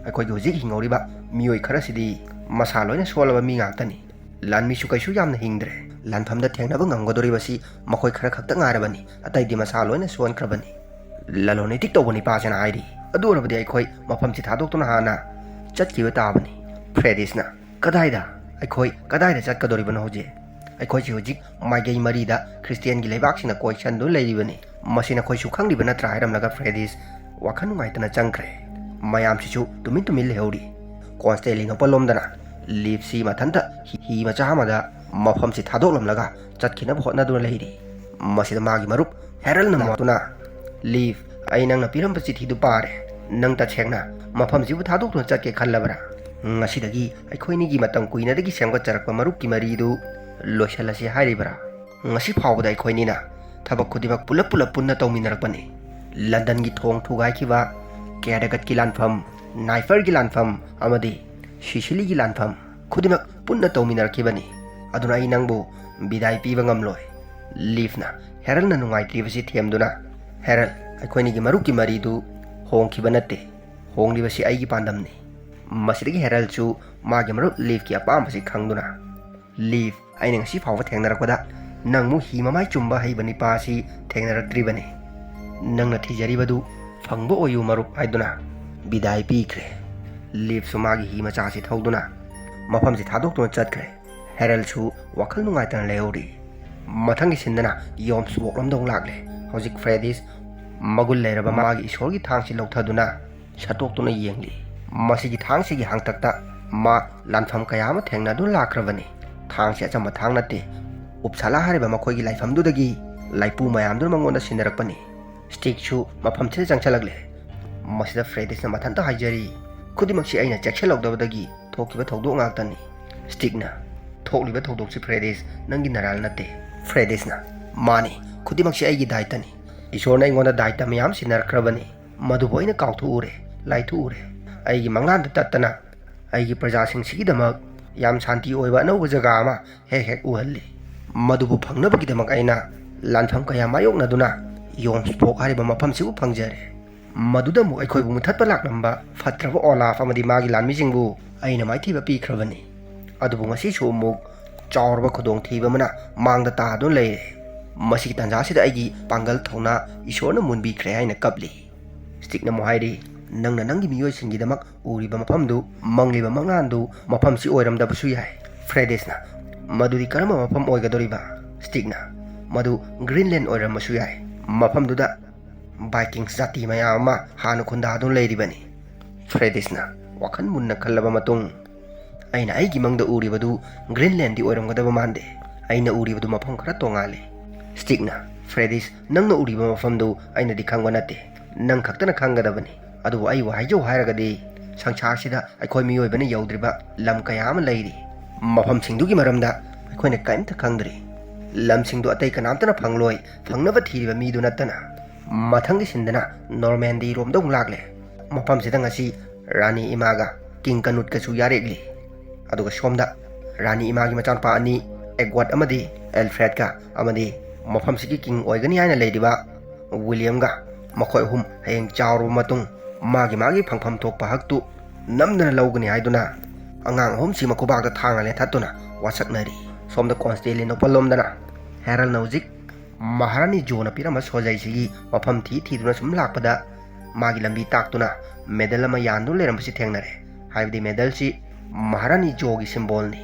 ꯑꯩꯈꯣꯏꯒꯤ ꯍꯧꯖꯤꯛ ꯍꯤꯡꯍꯧꯔꯤꯕ ꯃꯤꯑꯣꯏ ꯈꯔꯁꯤꯗꯤ ꯃꯁꯥ ꯂꯣꯏꯅ ꯁꯣꯜꯂꯕ ꯃꯤ ꯉꯥꯛꯇꯅꯤ꯫ ꯂꯥꯟꯃꯤꯁꯨ ꯀꯩꯁꯨ ꯌꯥꯝꯅ ꯍꯤꯡꯗ꯭ꯔꯦ꯫ ꯂꯥꯟꯐꯝꯗ ꯊꯦꯡꯅꯕ ꯉꯝꯒꯗꯧꯔꯤꯕꯁꯤ ꯃꯈꯣꯏ ꯈꯔ ꯈꯛꯇ ꯉꯥꯏꯔꯕꯅꯤ, ꯑꯇꯩꯗꯤ ꯃꯁꯥ ꯂꯣꯏꯅ ꯁꯣꯟꯈ꯭ꯔꯕꯅꯤ꯫ ꯂꯂꯣꯟ ꯏꯇꯤꯛ ꯇꯧꯕ ꯅꯤꯄꯥꯁꯤꯅ ꯍꯥꯏꯔꯤ, "ꯑꯗꯨ ꯑꯣꯏꯔꯕꯗꯤ ꯑꯩꯈꯣꯏ ꯃꯐꯝꯁꯤ ꯊꯥꯗꯣꯛꯇꯨꯅ ꯍꯥꯟꯅ ꯆꯠꯈꯤꯕ ꯇꯥꯕꯅꯤ"꯫ ꯐ꯭ꯔꯦꯗꯤꯁꯅ, "ꯀꯗꯥꯏꯗ? ꯑꯩꯈꯣꯏ ꯀꯗꯥꯏꯗ ꯆꯠꯀꯗꯧꯔꯤꯕꯅꯣ ꯍꯧꯖꯤꯛ? ꯑꯩꯈꯣꯏꯁꯤ ꯍꯧꯖꯤꯛ ꯃꯥꯏꯀꯩ ꯃꯔꯤꯗ ꯈ꯭ꯔꯤꯁꯇꯤꯌꯥꯟꯒꯤ ꯂꯩꯕꯥꯛꯁꯤꯡꯅ ꯀꯣꯏꯁꯟꯗꯨꯅ ꯂꯩꯔꯤꯕꯅꯤ꯫ ꯃꯁꯤ ꯅꯈꯣꯏꯁꯨ ꯈꯪꯂꯤꯕ ꯅꯠꯇ꯭ꯔꯥ?" ꯍꯥꯏꯔꯝꯂꯒ ꯐ꯭ꯔꯦꯗꯤꯁ ꯋꯥꯈꯜ ꯅꯨꯡꯉꯥꯏꯇꯅ ꯆꯪꯈ꯭ꯔꯦ꯫ ꯃꯌꯥꯝꯁꯤꯁꯨ ꯇꯨꯃꯤꯟ ꯇꯨꯃꯤꯟ ꯂꯩꯍꯧꯔꯤ꯫ ꯀꯣꯟꯁꯇꯦꯂꯤꯅꯣꯄꯜ ꯂꯣꯝꯗꯅ ꯂꯤꯐꯁꯤ ꯃꯊꯟꯇ ꯍꯤ ꯃꯆꯥ ꯑꯃꯗ ꯃꯐꯝꯁꯤ ꯊꯥꯗꯣꯛꯂꯝꯂꯒ ꯆꯠꯈꯤꯅꯕ ꯍꯣꯠꯅꯗꯨꯅ ꯂꯩꯔꯤ꯫ ꯃꯁꯤꯗ ꯃꯥꯒꯤ ꯃꯔꯨꯞ ꯍꯦꯔꯜꯅ ꯃꯥꯇꯨꯅ, "ꯂꯤꯐ, ꯑꯩ ꯅꯪꯅ ꯄꯤꯔꯝꯕ ꯆꯤꯊꯤꯗꯨ ꯄꯥꯔꯦ꯫ ꯅꯪ ꯇꯁꯦꯡꯅ ꯃꯐꯝꯁꯤꯕꯨ ꯊꯥꯗꯣꯛꯇꯨꯅ ꯆꯠꯀꯦ ꯈꯜꯂꯕ꯭ꯔꯥ? ꯉꯁꯤꯗꯒꯤ ꯑꯩꯈꯣꯏꯅꯤꯒꯤ ꯃꯇꯝ ꯀꯨꯏꯅꯗꯒꯤ ꯁꯦꯝꯒꯠꯆꯔꯛꯄ ꯃꯔꯨꯞꯀꯤ ꯃꯔꯤꯗꯨ ꯂꯣꯏꯁꯤꯜꯂꯁꯤ ꯍꯥꯏꯔꯤꯕ꯭ꯔꯥ? ꯉꯁꯤ ꯐꯥꯎꯕꯗ ꯑꯩꯈꯣꯏꯅꯤꯅ ꯊꯕꯛ ꯈꯨꯗꯤꯡꯃꯛ ꯄꯨꯂꯞ ꯄꯨꯂꯞ ꯄꯨꯟꯅ ꯇꯧꯃꯤꯟꯅꯔꯛꯄꯅꯤ꯫ ꯂꯟꯗꯟꯒꯤ ꯊꯣꯡ ꯊꯨꯒꯥꯏꯈꯤꯕ, ꯀꯦꯔꯥꯒꯠꯀꯤ ꯂꯥꯟꯐꯝ, ꯅꯥꯏꯐꯔꯒꯤ ꯂꯥꯟꯐꯝ ꯑꯃꯗꯤ ꯁꯤꯁꯤꯂꯤꯒꯤ ꯂꯥꯟꯐꯝ ꯈꯨꯗꯤꯡꯃꯛ ꯄꯨꯟꯅ ꯇꯧꯃꯤꯟꯅꯔꯛꯈꯤꯕꯅꯤ꯫ ꯑꯗꯨꯅ ꯑꯩ ꯅꯪꯕꯨ ꯕꯤꯗꯥꯏ ꯄꯤꯕ ꯉꯝꯂꯣꯏ"꯫ ꯂꯤꯐꯅ ꯍꯦꯔꯜꯅ ꯅꯨꯡꯉꯥꯏꯇ꯭ꯔꯤꯕꯁꯤ ꯊꯦꯝꯗꯨꯅ, "ꯍꯦꯔꯜ, ꯑꯩꯈꯣꯏꯅꯤꯒꯤ ꯃꯔꯨꯞꯀꯤ ꯃꯔꯤꯗꯨ ꯍꯣꯡꯈꯤꯕ ꯅꯠꯇꯦ꯫ ꯍꯣꯡꯂꯤꯕꯁꯤ ꯑꯩꯒꯤ ꯄꯥꯟꯗꯝꯅꯤ"꯫ ꯃꯁꯤꯗꯒꯤ ꯍꯦꯔꯜꯁꯨ ꯃꯥꯒꯤ ꯃꯔꯨꯞ ꯂꯤꯐꯀꯤ ꯑꯄꯥꯝꯕꯁꯤ ꯈꯪꯗꯨꯅ, "ꯂꯤꯐ, ꯑꯩꯅ ꯉꯁꯤ ꯐꯥꯎꯕ ꯊꯦꯡꯅꯔꯛꯄꯗ ꯅꯪꯃꯨꯛ ꯍꯤ ꯃꯃꯥꯏ ꯆꯨꯝꯕ ꯍꯩꯕ ꯅꯤꯄꯥ ꯑꯁꯤ ꯊꯦꯡꯅꯔꯛꯇ꯭ꯔꯤꯕꯅꯤ꯫ ꯅꯪꯅ ꯊꯤꯖꯔꯤꯕꯗꯨ ꯐꯪꯕ ꯑꯣꯏꯌꯨ ꯃꯔꯨꯞ" ꯍꯥꯏꯗꯨꯅ ꯕꯤꯗꯥꯏ ꯄꯤꯈ꯭ꯔꯦ꯫ ꯂꯤꯐꯁꯨ ꯃꯥꯒꯤ ꯍꯤ ꯃꯆꯥꯁꯤ ꯊꯧꯗꯨꯅ ꯃꯐꯝꯁꯤ ꯊꯥꯗꯣꯛꯇꯨꯅ ꯆꯠꯈ꯭ꯔꯦ꯫ ꯍꯦꯔꯜꯁꯨ ꯋꯥꯈꯜ ꯅꯨꯡꯉꯥꯏꯇꯅ ꯂꯩꯍꯧꯔꯤ꯫ ꯃꯊꯪꯒꯤ ꯁꯤꯟꯗꯅ ꯌꯣꯝꯁ ꯋꯣꯛꯂꯣꯝꯗ ꯑꯃꯨꯛ ꯂꯥꯛꯂꯦ꯫ ꯍꯧꯖꯤꯛ ꯐ꯭ꯔꯦꯗꯤꯁ ꯃꯒꯨꯟ ꯂꯩꯔꯕ ꯃꯥꯒꯤ ꯏꯁꯣꯔꯒꯤ ꯊꯥꯡꯁꯤ ꯂꯧꯊꯗꯨꯅ ꯁꯠꯇꯣꯛꯇꯨꯅ ꯌꯦꯡꯂꯤ꯫ ꯃꯁꯤꯒꯤ ꯊꯥꯡꯁꯤꯒꯤ ꯍꯥꯡꯇꯛꯇ ꯃꯥ ꯂꯥꯟꯐꯝ ꯀꯌꯥ ꯑꯃ ꯊꯦꯡꯅꯗꯨꯅ ꯂꯥꯛꯈ꯭ꯔꯕꯅꯤ꯫ ꯊꯥꯡꯁꯤ ꯑꯆꯝꯕ ꯊꯥꯡ ꯅꯠꯇꯦ꯫ ꯎꯞꯁꯥꯂꯥ ꯍꯥꯏꯔꯤꯕ ꯃꯈꯣꯏꯒꯤ ꯂꯥꯏꯐꯝꯗꯨꯗꯒꯤ ꯂꯥꯏꯄꯨ ꯃꯌꯥꯝꯗꯨꯅ ꯃꯉꯣꯟꯗ ꯁꯤꯟꯅꯔꯛꯄꯅꯤ꯫ ꯁ꯭ꯇꯤꯛꯁꯨ ꯃꯐꯝꯁꯤꯗ ꯆꯪꯁꯤꯜꯂꯛꯂꯦ꯫ ꯃꯁꯤꯗ ꯐ꯭ꯔꯦꯗꯤꯁꯅ ꯃꯊꯟꯇ ꯍꯥꯏꯖꯔꯤ, "ꯈꯨꯗꯤꯡꯃꯛꯁꯤ ꯑꯩꯅ ꯆꯦꯛꯁꯤꯜꯍꯧꯗꯕꯗꯒꯤ ꯊꯣꯛꯈꯤꯕ ꯊꯧꯗꯣꯛ ꯉꯥꯛꯇꯅꯤ"꯫ ꯁ꯭ꯇꯤꯛꯅ, "ꯊꯣꯛꯂꯤꯕ ꯊꯧꯗꯣꯛꯁꯤ ꯐ꯭ꯔꯦꯗꯤꯁ, ꯅꯪꯒꯤ ꯅꯔꯥꯜ ꯅꯠꯇꯦ"꯫ ꯐ꯭ꯔꯦꯗꯤꯁꯅ, "ꯃꯥꯅꯤ, ꯈꯨꯗꯤꯡꯃꯛꯁꯤ ꯑꯩꯒꯤ ꯗꯥꯏꯇꯅꯤ꯫ ꯏꯁꯣꯔꯅ ꯑꯩꯉꯣꯟꯗ ꯗꯥꯏꯇ ꯃꯌꯥꯝ ꯁꯤꯟꯅꯔꯛꯈ꯭ꯔꯕꯅꯤ꯫ ꯃꯗꯨꯕꯨ ꯑꯩꯅ ꯀꯥꯎꯊꯣꯛꯎꯔꯦ, ꯂꯥꯏꯊꯣꯛꯎꯔꯦ꯫ ꯑꯩꯒꯤ ꯃꯪꯂꯥꯟꯗ ꯇꯠꯇꯅ ꯑꯩꯒꯤ ꯄ꯭ꯔꯖꯥꯁꯤꯡꯁꯤꯒꯤꯗꯃꯛ ꯌꯥꯝ ꯁꯥꯟꯇꯤ ꯑꯣꯏꯕ ꯑꯅꯧꯕ ꯖꯒꯥ ꯑꯃ ꯍꯦꯛ ꯍꯦꯛ ꯎꯍꯜꯂꯤ꯫ ꯃꯗꯨꯕꯨ ꯐꯪꯅꯕꯒꯤꯗꯃꯛ ꯑꯩꯅ ꯂꯥꯟꯐꯝ ꯀꯌꯥ ꯃꯥꯌꯣꯛꯅꯗꯨꯅ ꯌꯣꯟꯁꯕꯣꯛ ꯍꯥꯏꯔꯤꯕ ꯃꯐꯝꯁꯤꯕꯨ ꯐꯪꯖꯔꯦ꯫ ꯃꯗꯨꯗ ꯑꯃꯨꯛ ꯑꯩꯈꯣꯏꯕꯨ ꯃꯨꯊꯠꯄ ꯂꯥꯛꯂꯝꯕ ꯐꯠꯇ꯭ꯔꯕ ꯑꯣꯂꯥꯐ ꯑꯃꯗꯤ ꯃꯥꯒꯤ ꯂꯥꯟꯃꯤꯁꯤꯡꯕꯨ ꯑꯩꯅ ꯃꯥꯏꯊꯤꯕ ꯄꯤꯈ꯭ꯔꯕꯅꯤ꯫ ꯑꯗꯨꯕꯨ ꯉꯁꯤꯁꯨ ꯑꯃꯨꯛ ꯆꯥꯎꯔꯕ ꯈꯨꯗꯣꯡꯊꯤꯕ ꯑꯃꯅ ꯃꯥꯡꯗ ꯇꯥꯗꯨꯅ ꯂꯩꯔꯦ꯫ ꯃꯁꯤꯒꯤ ꯇꯥꯟꯖꯥꯁꯤꯗ ꯑꯩꯒꯤ ꯄꯥꯡꯒꯜ ꯊꯧꯅꯥ ꯏꯁꯣꯔꯅ ꯃꯨꯟꯕꯤꯈ꯭ꯔꯦ ꯍꯥꯏꯅ ꯀꯞꯂꯤ꯫ ꯁ꯭ꯇꯤꯛꯅ ꯑꯃꯨꯛ ꯍꯥꯏꯔꯤ, "ꯅꯪꯅ ꯅꯪꯒꯤ ꯃꯤꯑꯣꯏꯁꯤꯡꯒꯤꯗꯃꯛ ꯎꯔꯤꯕ ꯃꯐꯝꯗꯨ, ꯃꯪꯂꯤꯕ ꯃꯪꯂꯥꯟꯗꯨ ꯃꯐꯝꯁꯤ ꯑꯣꯏꯔꯝꯗꯕꯁꯨ ꯌꯥꯏ꯫" ꯐ꯭ꯔꯦꯗꯤꯁꯅ, "ꯃꯗꯨꯗꯤ ꯀꯔꯝꯕ ꯃꯐꯝ ꯑꯣꯏꯒꯗꯧꯔꯤꯕ?" ꯁ꯭ꯇꯤꯛꯅ, "ꯃꯗꯨ ꯒ꯭ꯔꯤꯟꯂꯦꯟ ꯑꯣꯏꯔꯝꯕꯁꯨ ꯌꯥꯏ꯫ ꯃꯐꯝꯗꯨꯗ ꯚꯥꯏꯀꯤꯡꯁ ꯖꯥꯇꯤ ꯃꯌꯥꯝ ꯑꯃ ꯍꯥꯟꯅ ꯈꯨꯟꯗꯥꯗꯨꯅ ꯂꯩꯔꯤꯕꯅꯤ꯫" ꯐ꯭ꯔꯦꯗꯤꯁꯅ ꯋꯥꯈꯜ ꯃꯨꯟꯅ ꯈꯜꯂꯕ ꯃꯇꯨꯡ, "ꯑꯩꯅ ꯑꯩꯒꯤ ꯃꯪꯗ ꯎꯔꯤꯕꯗꯨ ꯒ꯭ꯔꯤꯟꯂꯦꯟꯗꯤ ꯑꯣꯏꯔꯝꯒꯗꯕ ꯃꯥꯟꯗꯦ꯫ ꯑꯩꯅ ꯎꯔꯤꯕꯗꯨ ꯃꯐꯝ ꯈꯔ ꯇꯣꯉꯥꯜꯂꯤ꯫" ꯁ꯭ꯇꯤꯛꯅ, "ꯐ꯭ꯔꯦꯗꯤꯁ, ꯅꯪꯅ ꯎꯔꯤꯕ ꯃꯐꯝꯗꯨ ꯑꯩꯅꯗꯤ ꯈꯪꯕ ꯅꯠꯇꯦ꯫ ꯅꯪ ꯈꯛꯇꯅ ꯈꯪꯒꯗꯕꯅꯤ꯫ ꯑꯗꯨꯕꯨ ꯑꯩꯕꯨ ꯍꯥꯏꯖꯧ ꯍꯥꯏꯔꯒꯗꯤ, ꯁꯪꯁꯥꯔꯁꯤꯗ ꯑꯩꯈꯣꯏ ꯃꯤꯑꯣꯏꯕꯅ ꯌꯧꯗ꯭ꯔꯤꯕ ꯂꯝ ꯀꯌꯥ ꯑꯃ ꯂꯩꯔꯤ꯫ ꯃꯐꯝꯁꯤꯡꯗꯨꯒꯤ ꯃꯔꯝꯗ ꯑꯩꯈꯣꯏꯅ ꯀꯔꯤꯝꯇ ꯈꯪꯗ꯭ꯔꯤ꯫ ꯂꯝꯁꯤꯡꯗꯨ ꯑꯇꯩ ꯀꯅꯥꯝꯇꯅ ꯐꯪꯂꯣꯏ, ꯐꯪꯅꯕ ꯊꯤꯔꯤꯕ ꯃꯤꯗꯨ ꯅꯠꯇꯅ꯫" ꯃꯊꯪꯒꯤ ꯁꯤꯟꯗꯅ ꯅꯣꯔꯃꯦꯟꯗꯤ ꯔꯣꯝꯗ ꯑꯃꯨꯛ ꯂꯥꯛꯂꯦ꯫ ꯃꯐꯝꯁꯤꯗ ꯉꯁꯤ ꯔꯥꯅꯤ ꯏꯃꯥꯒ ꯀꯤꯡ ꯀꯅꯨꯠꯀꯁꯨ ꯌꯥꯔꯦꯛꯂꯤ꯫ ꯑꯗꯨꯒ ꯁꯣꯝꯗ ꯔꯥꯅꯤ ꯏꯃꯥꯒꯤ ꯃꯆꯥꯅꯨꯄꯥ ꯑꯅꯤ, ꯑꯦꯒꯋꯥꯔꯗ ꯑꯃꯗꯤ ꯑꯦꯜꯐ꯭ꯔꯦꯗꯀ, ꯑꯃꯗꯤ ꯃꯐꯝꯁꯤꯒꯤ ꯀꯤꯡ ꯑꯣꯏꯒꯅꯤ ꯍꯥꯏꯅ ꯂꯩꯔꯤꯕ ꯋꯤꯂꯤꯌꯝꯒ, ꯃꯈꯣꯏ ꯑꯍꯨꯝ ꯍꯌꯦꯡ ꯆꯥꯎꯔꯕ ꯃꯇꯨꯡ ꯃꯥꯒꯤ ꯃꯥꯒꯤ ꯐꯪꯐꯝ ꯊꯣꯛꯄ ꯍꯛꯇꯨ ꯅꯝꯗꯅ ꯂꯧꯒꯅꯤ ꯍꯥꯏꯗꯨꯅ ꯑꯉꯥꯡ ꯑꯍꯨꯝꯁꯤ ꯃꯈꯨꯕꯥꯛꯇ ꯊꯥꯡꯅ ꯂꯦꯟꯊꯠꯇꯨꯅ ꯋꯥꯁꯛꯅꯔꯤ꯫ ꯁꯣꯝꯗ ꯀꯣꯟꯁꯇꯦꯂꯤꯅꯣꯄꯜ ꯂꯣꯝꯗꯅ ꯍꯦꯔꯜꯅ ꯍꯧꯖꯤꯛ ꯃꯍꯥꯔꯥꯅꯤ ꯖꯣꯅ ꯄꯤꯔꯝꯕ ꯁꯣꯖꯩꯁꯤꯒꯤ ꯃꯐꯝ ꯊꯤ ꯊꯤꯗꯨꯅ ꯁꯨꯝ ꯂꯥꯛꯄꯗ ꯃꯥꯒꯤ ꯂꯝꯕꯤ ꯇꯥꯛꯇꯨꯅ ꯃꯦꯗꯜ ꯑꯃ ꯌꯥꯟꯗꯨꯅ ꯂꯩꯔꯝꯕꯁꯤ ꯊꯦꯡꯅꯔꯦ꯫ ꯍꯥꯏꯕꯗꯤ ꯃꯦꯗꯜꯁꯤ ꯃꯍꯥꯔꯥꯅꯤ ꯖꯣꯒꯤ ꯁꯤꯝꯕꯣꯜꯅꯤ꯫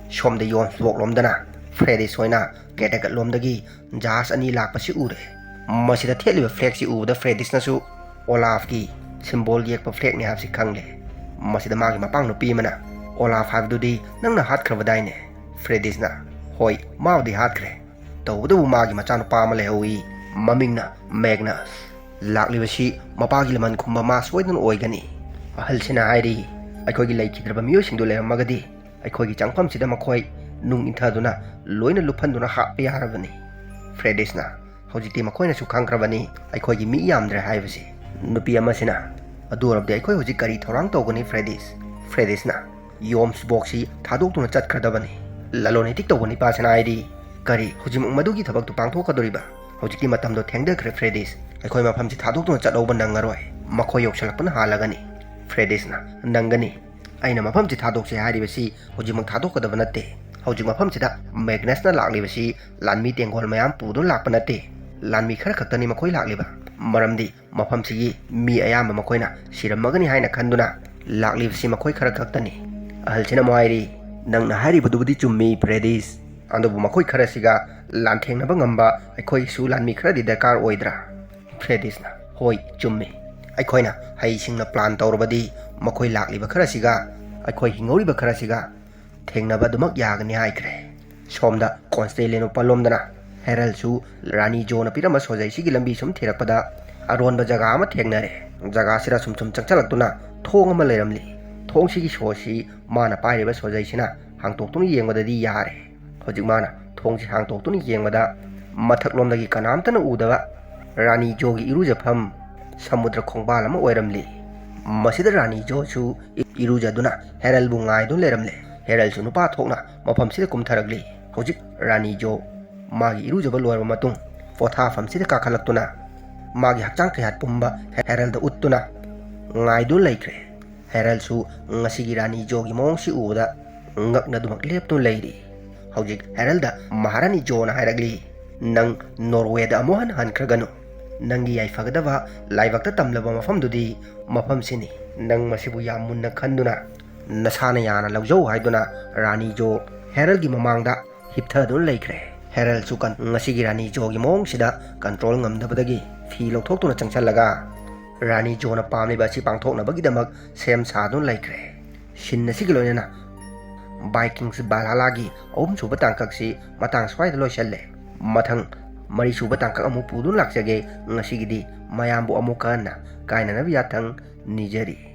ꯁꯣꯝꯗ ꯌꯣꯟ ꯁ꯭ꯂꯣꯛ ꯂꯣꯝꯗꯅ ꯐ꯭ꯔꯦꯗꯤꯁ ꯍꯣꯏꯅ ꯀꯦꯇꯦꯀꯠ ꯂꯣꯝꯗꯒꯤ ꯖꯍꯥꯖ ꯑꯅꯤ ꯂꯥꯛꯄꯁꯤ ꯎꯔꯦ꯫ ꯃꯁꯤꯗ ꯊꯦꯠꯂꯤꯕ ꯐ꯭ꯂꯦꯛꯁꯤ ꯎꯕꯗ ꯐ꯭ꯔꯦꯗꯤꯁꯅꯁꯨ ꯑꯣꯂꯥꯐꯀꯤ ꯁꯤꯝꯕꯣꯜ ꯌꯦꯛꯄ ꯐ꯭ꯂꯦꯛꯅꯤ ꯍꯥꯏꯕꯁꯤ ꯈꯪꯂꯦ꯫ ꯃꯁꯤꯗ ꯃꯥꯒꯤ ꯃꯄꯥꯡ ꯅꯨꯄꯤ ꯑꯃꯅ, "ꯑꯣꯂꯥꯐ ꯍꯥꯏꯕꯗꯨꯗꯤ ꯅꯪꯅ ꯍꯥꯠꯈ꯭ꯔꯕꯗꯥꯏꯅꯦ?" ꯐ꯭ꯔꯦꯗꯤꯁꯅ, "ꯍꯣꯏ, ꯃꯥꯕꯨꯗꯤ ꯍꯥꯠꯈ꯭ꯔꯦ꯫ ꯇꯧꯕꯇꯕꯨ ꯃꯥꯒꯤ ꯃꯆꯥꯅꯨꯄꯥ ꯑꯃ ꯂꯩꯍꯧꯏ, ꯃꯃꯤꯡꯅ ꯃꯦꯒꯅꯁ꯫ ꯂꯥꯛꯂꯤꯕꯁꯤ ꯃꯄꯥꯒꯤ ꯂꯃꯟ ꯈꯨꯝꯕ ꯃꯥ ꯁꯣꯏꯗꯅ ꯑꯣꯏꯒꯅꯤ꯫" ꯑꯍꯜꯁꯤꯅ ꯍꯥꯏꯔꯤ, "ꯑꯩꯈꯣꯏꯒꯤ ꯂꯩꯈꯤꯗ꯭ꯔꯕ ꯃꯤꯑꯣꯏꯁꯤꯡꯗꯨ ꯂꯩꯔꯝꯃꯒꯗꯤ ꯑꯩꯈꯣꯏꯒꯤ ꯆꯪꯐꯝꯁꯤꯗ ꯃꯈꯣꯏ ꯅꯨꯡ ꯏꯟꯊꯗꯨꯅ ꯂꯣꯏꯅ ꯂꯨꯞꯍꯟꯗꯨꯅ ꯍꯥꯠꯄ ꯌꯥꯔꯕꯅꯤ꯫" ꯐ꯭ꯔꯦꯗꯤꯁꯅ, "ꯍꯧꯖꯤꯛꯇꯤ ꯃꯈꯣꯏꯅꯁꯨ ꯈꯪꯈ꯭ꯔꯕꯅꯤ ꯑꯩꯈꯣꯏꯒꯤ ꯃꯤ ꯌꯥꯝꯗ꯭ꯔꯦ ꯍꯥꯏꯕꯁꯤ꯫" ꯅꯨꯄꯤ ꯑꯃꯁꯤꯅ, "ꯑꯗꯨ ꯑꯣꯏꯔꯕꯗꯤ ꯑꯩꯈꯣꯏ ꯍꯧꯖꯤꯛ ꯀꯔꯤ ꯊꯧꯔꯥꯡ ꯇꯧꯒꯅꯤ ꯐ꯭ꯔꯦꯗꯤꯁ?" ꯐ꯭ꯔꯦꯗꯤꯁꯅ, "ꯌꯣꯝꯁꯕꯣꯛꯁꯤ ꯊꯥꯗꯣꯛꯇꯨꯅ ꯆꯠꯈ꯭ꯔꯗꯕꯅꯤ꯫" ꯂꯂꯣꯟ ꯏꯇꯤꯛ ꯇꯧꯕ ꯅꯤꯄꯥꯁꯤꯅ ꯍꯥꯏꯔꯤ, "ꯀꯔꯤ, ꯍꯧꯖꯤꯛꯃꯛ ꯃꯗꯨꯒꯤ ꯊꯕꯛꯇꯨ ꯄꯥꯡꯊꯣꯛꯀꯗꯧꯔꯤꯕ? ꯍꯧꯖꯤꯛꯇꯤ ꯃꯇꯝꯗꯣ ꯊꯦꯡꯊꯈ꯭ꯔꯦ ꯐ꯭ꯔꯦꯗꯤꯁ꯫ ꯑꯩꯈꯣꯏ ꯃꯐꯝꯁꯤ ꯊꯥꯗꯣꯛꯇꯨꯅ ꯆꯠꯍꯧꯕ ꯅꯪꯉꯔꯣꯏ꯫ ꯃꯈꯣꯏ ꯌꯧꯁꯤꯜꯂꯛꯄꯅ ꯍꯥꯜꯂꯒꯅꯤ꯫" ꯐ꯭ꯔꯦꯗꯤꯁꯅ, "ꯅꯪꯒꯅꯤ꯫ ꯑꯩꯅ ꯃꯐꯝꯁꯤ ꯊꯥꯗꯣꯛꯁꯦ ꯍꯥꯏꯔꯤꯕꯁꯤ ꯍꯧꯖꯤꯛꯃꯛ ꯊꯥꯗꯣꯛꯀꯗꯕ ꯅꯠꯇꯦ꯫ ꯍꯧꯖꯤꯛ ꯃꯐꯝꯁꯤꯗ ꯃꯦꯒꯅꯁꯅ ꯂꯥꯛꯂꯤꯕꯁꯤ ꯂꯥꯟꯃꯤ ꯇꯦꯡꯒꯣꯜ ꯃꯌꯥꯝ ꯄꯨꯗꯨꯅ ꯂꯥꯛꯄ ꯅꯠꯇꯦ꯫ ꯂꯥꯟꯃꯤ ꯈꯔ ꯈꯛꯇꯅꯤ ꯃꯈꯣꯏ ꯂꯥꯛꯂꯤꯕ꯫ ꯃꯔꯝꯗꯤ ꯃꯐꯝꯁꯤꯒꯤ ꯃꯤ ꯑꯌꯥꯝꯕ ꯃꯈꯣꯏꯅ ꯁꯤꯔꯝꯃꯒꯅꯤ ꯍꯥꯏꯅ ꯈꯟꯗꯨꯅ ꯂꯥꯛꯂꯤꯕꯁꯤ ꯃꯈꯣꯏ ꯈꯔ ꯈꯛꯇꯅꯤ꯫ ꯑꯍꯜꯁꯤꯅ ꯑꯃꯨꯛ ꯍꯥꯏꯔꯤ, "ꯅꯪꯅ ꯍꯥꯏꯔꯤꯕꯗꯨꯕꯨꯗꯤ ꯆꯨꯝꯃꯤ, ꯐ꯭ꯔꯦꯗꯤꯁ꯫ ꯑꯗꯨꯕꯨ ꯃꯈꯣꯏ ꯈꯔꯁꯤꯒ ꯂꯥꯟꯊꯦꯡꯅꯕ ꯉꯝꯕ ꯑꯩꯈꯣꯏꯒꯤꯁꯨ ꯂꯥꯟꯃꯤ ꯈꯔꯗꯤ ꯗꯔꯀꯥꯔ ꯑꯣꯏꯗ꯭ꯔꯥ?" ꯐ꯭ꯔꯦꯗꯤꯁꯅ, "ꯍꯣꯏ, ꯆꯨꯝꯃꯤ꯫ ꯑꯩꯈꯣꯏꯅ ꯍꯩꯁꯤꯡꯅ ꯄ꯭ꯂꯥꯟ ꯇꯧꯔꯕꯗꯤ ꯃꯈꯣꯏ ꯂꯥꯛꯂꯤꯕ ꯈꯔꯁꯤꯒ ꯑꯩꯈꯣꯏ ꯍꯤꯡꯍꯧꯔꯤꯕ ꯈꯔꯁꯤꯒ ꯊꯦꯡꯅꯕ ꯑꯗꯨꯃꯛ ꯌꯥꯒꯅꯤ" ꯍꯥꯏꯈ꯭ꯔꯦ꯫ ꯁꯣꯝꯗ ꯀꯣꯟꯁꯇꯦꯂꯤꯅꯣꯄꯜ ꯂꯣꯝꯗꯅ ꯍꯦꯔꯜꯁꯨ ꯔꯥꯅꯤ ꯖꯣꯅ ꯄꯤꯔꯝꯕ ꯁꯣꯖꯩꯁꯤꯒꯤ ꯂꯝꯕꯤ ꯁꯨꯝ ꯊꯤꯔꯛꯄꯗ ꯑꯔꯣꯟꯕ ꯖꯒꯥ ꯑꯃ ꯊꯦꯡꯅꯔꯦ꯫ ꯖꯒꯥꯁꯤꯗ ꯁꯨꯝ ꯁꯨꯝ ꯆꯪꯁꯤꯜꯂꯛꯇꯨꯅ ꯊꯣꯡ ꯑꯃ ꯂꯩꯔꯝꯂꯤ꯫ ꯊꯣꯡꯁꯤꯒꯤ ꯁꯣꯁꯤ ꯃꯥꯅ ꯄꯥꯏꯔꯤꯕ ꯁꯣꯖꯩꯁꯤꯅ ꯍꯥꯡꯇꯣꯛꯇꯨꯅ ꯌꯦꯡꯕꯗꯗꯤ ꯌꯥꯔꯦ꯫ ꯍꯧꯖꯤꯛ ꯃꯥꯅ ꯊꯣꯡꯁꯤ ꯍꯥꯡꯇꯣꯛꯇꯨꯅ ꯌꯦꯡꯕꯗ ꯃꯊꯛꯂꯣꯝꯗꯒꯤ ꯀꯅꯥꯝꯇꯅ ꯎꯗꯕ ꯔꯥꯅꯤ ꯖꯣꯒꯤ ꯏꯔꯨꯖꯐꯝ ꯁꯃꯨꯗ꯭ꯔ ꯈꯣꯡꯕꯥꯜ ꯑꯃ ꯑꯣꯏꯔꯝꯂꯤ꯫ ꯃꯁꯤꯗ ꯔꯥꯅꯤ ꯖꯣꯁꯨ ꯏ-, ꯏꯔꯨꯖꯗꯨꯅ ꯍꯦꯔꯜꯕꯨ ꯉꯥꯏꯗꯨꯅ ꯂꯩꯔꯝꯂꯦ꯫ ꯍꯦꯔꯜꯁꯨ ꯅꯨꯄꯥ ꯊꯣꯛꯅ ꯃꯐꯝꯁꯤꯗ ꯀꯨꯝꯊꯔꯛꯂꯤ꯫ ꯍꯧꯖꯤꯛ ꯔꯥꯅꯤ ꯖꯣ ꯃꯥꯒꯤ ꯏꯔꯨꯖꯕ ꯂꯣꯏꯔꯕ ꯃꯇꯨꯡ ꯄꯣꯊꯥꯐꯝꯁꯤꯗ ꯀꯥꯈꯠꯂꯛꯇꯨꯅ ꯃꯥꯒꯤ ꯍꯛꯆꯥꯡ ꯀꯌꯥꯠ ꯄꯨꯝꯕ ꯍꯦꯔꯜꯗ ꯎꯠꯇꯨꯅ ꯉꯥꯏꯗꯨꯅ ꯂꯩꯈ꯭ꯔꯦ꯫ ꯍꯦꯔꯜꯁꯨ ꯉꯁꯤꯒꯤ ꯔꯥꯅꯤ ꯖꯣꯒꯤ ꯃꯑꯣꯡꯁꯤ ꯎꯕꯗ ꯉꯛꯅꯗꯨꯃꯛ ꯂꯦꯞꯇꯨꯅ ꯂꯩꯔꯤ꯫ ꯍꯧꯖꯤꯛ ꯍꯦꯔꯜꯗ ꯃꯍꯥꯔꯥꯅꯤ ꯖꯣꯅ ꯍꯥꯏꯔꯛꯂꯤ, "ꯅꯪ ꯅꯣꯔꯋꯦꯗ ꯑꯃꯨꯛ ꯍꯟꯅ ꯍꯟꯈ꯭ꯔꯒꯅꯨ꯫ ꯅꯪꯒꯤ ꯌꯥꯏꯐꯒꯗꯕ ꯂꯥꯏꯕꯛꯇ ꯇꯝꯂꯕ ꯃꯐꯝꯗꯨꯗꯤ ꯃꯐꯝꯁꯤꯅꯤ꯫ ꯅꯪ ꯃꯁꯤꯕꯨ ꯌꯥꯝ ꯃꯨꯟꯅ ꯈꯟꯗꯨꯅ ꯅꯁꯥꯅ ꯌꯥꯅ ꯂꯧꯖꯧ" ꯍꯥꯏꯗꯨꯅ ꯔꯥꯅꯤ ꯖꯣ ꯍꯦꯔꯜꯒꯤ ꯃꯃꯥꯡꯗ ꯍꯤꯞꯊꯗꯨꯅ ꯂꯩꯈ꯭ꯔꯦ꯫ ꯍꯦꯔꯜꯁꯨ ꯀꯟ-, ꯉꯁꯤꯒꯤ ꯔꯥꯅꯤ ꯖꯣꯒꯤ ꯃꯑꯣꯡꯁꯤꯗ ꯀꯟꯇ꯭ꯔꯣꯜ ꯉꯝꯗꯕꯗꯒꯤ ꯐꯤ ꯂꯧꯊꯣꯛꯇꯨꯅ ꯆꯪꯁꯜꯂꯒ ꯔꯥꯅꯤ ꯖꯣꯅ ꯄꯥꯝꯂꯤꯕ ꯑꯁꯤ ꯄꯥꯡꯊꯣꯛꯅꯕꯒꯤꯗꯃꯛ ꯁꯦꯝ ꯁꯥꯗꯨꯅ ꯂꯩꯈ꯭ꯔꯦ꯫ ꯁꯤꯟ ꯑꯁꯤꯒꯤ ꯂꯣꯏꯅꯅ ꯚꯥꯏꯀꯤꯡꯁ ꯚꯥꯜꯍꯥꯂꯥꯒꯤ ꯑꯍꯨꯝꯁꯨꯕ ꯇꯥꯡꯀꯛꯁꯤ ꯃꯇꯥꯡ ꯁ꯭ꯋꯥꯏꯗ ꯂꯣꯏꯁꯜꯂꯦ꯫ ꯃꯊꯪ ꯃꯔꯤꯁꯨꯕ ꯇꯥꯡꯀꯛ ꯑꯃꯨꯛ ꯄꯨꯗꯨꯅ ꯂꯥꯛꯆꯒꯦ꯫ ꯉꯁꯤꯒꯤꯗꯤ ꯃꯌꯥꯝꯕꯨ ꯑꯃꯨꯛꯀ ꯍꯟꯅ ꯀꯥꯏꯅꯅꯕ ꯌꯥꯊꯪ ꯅꯤꯖꯔꯤ꯫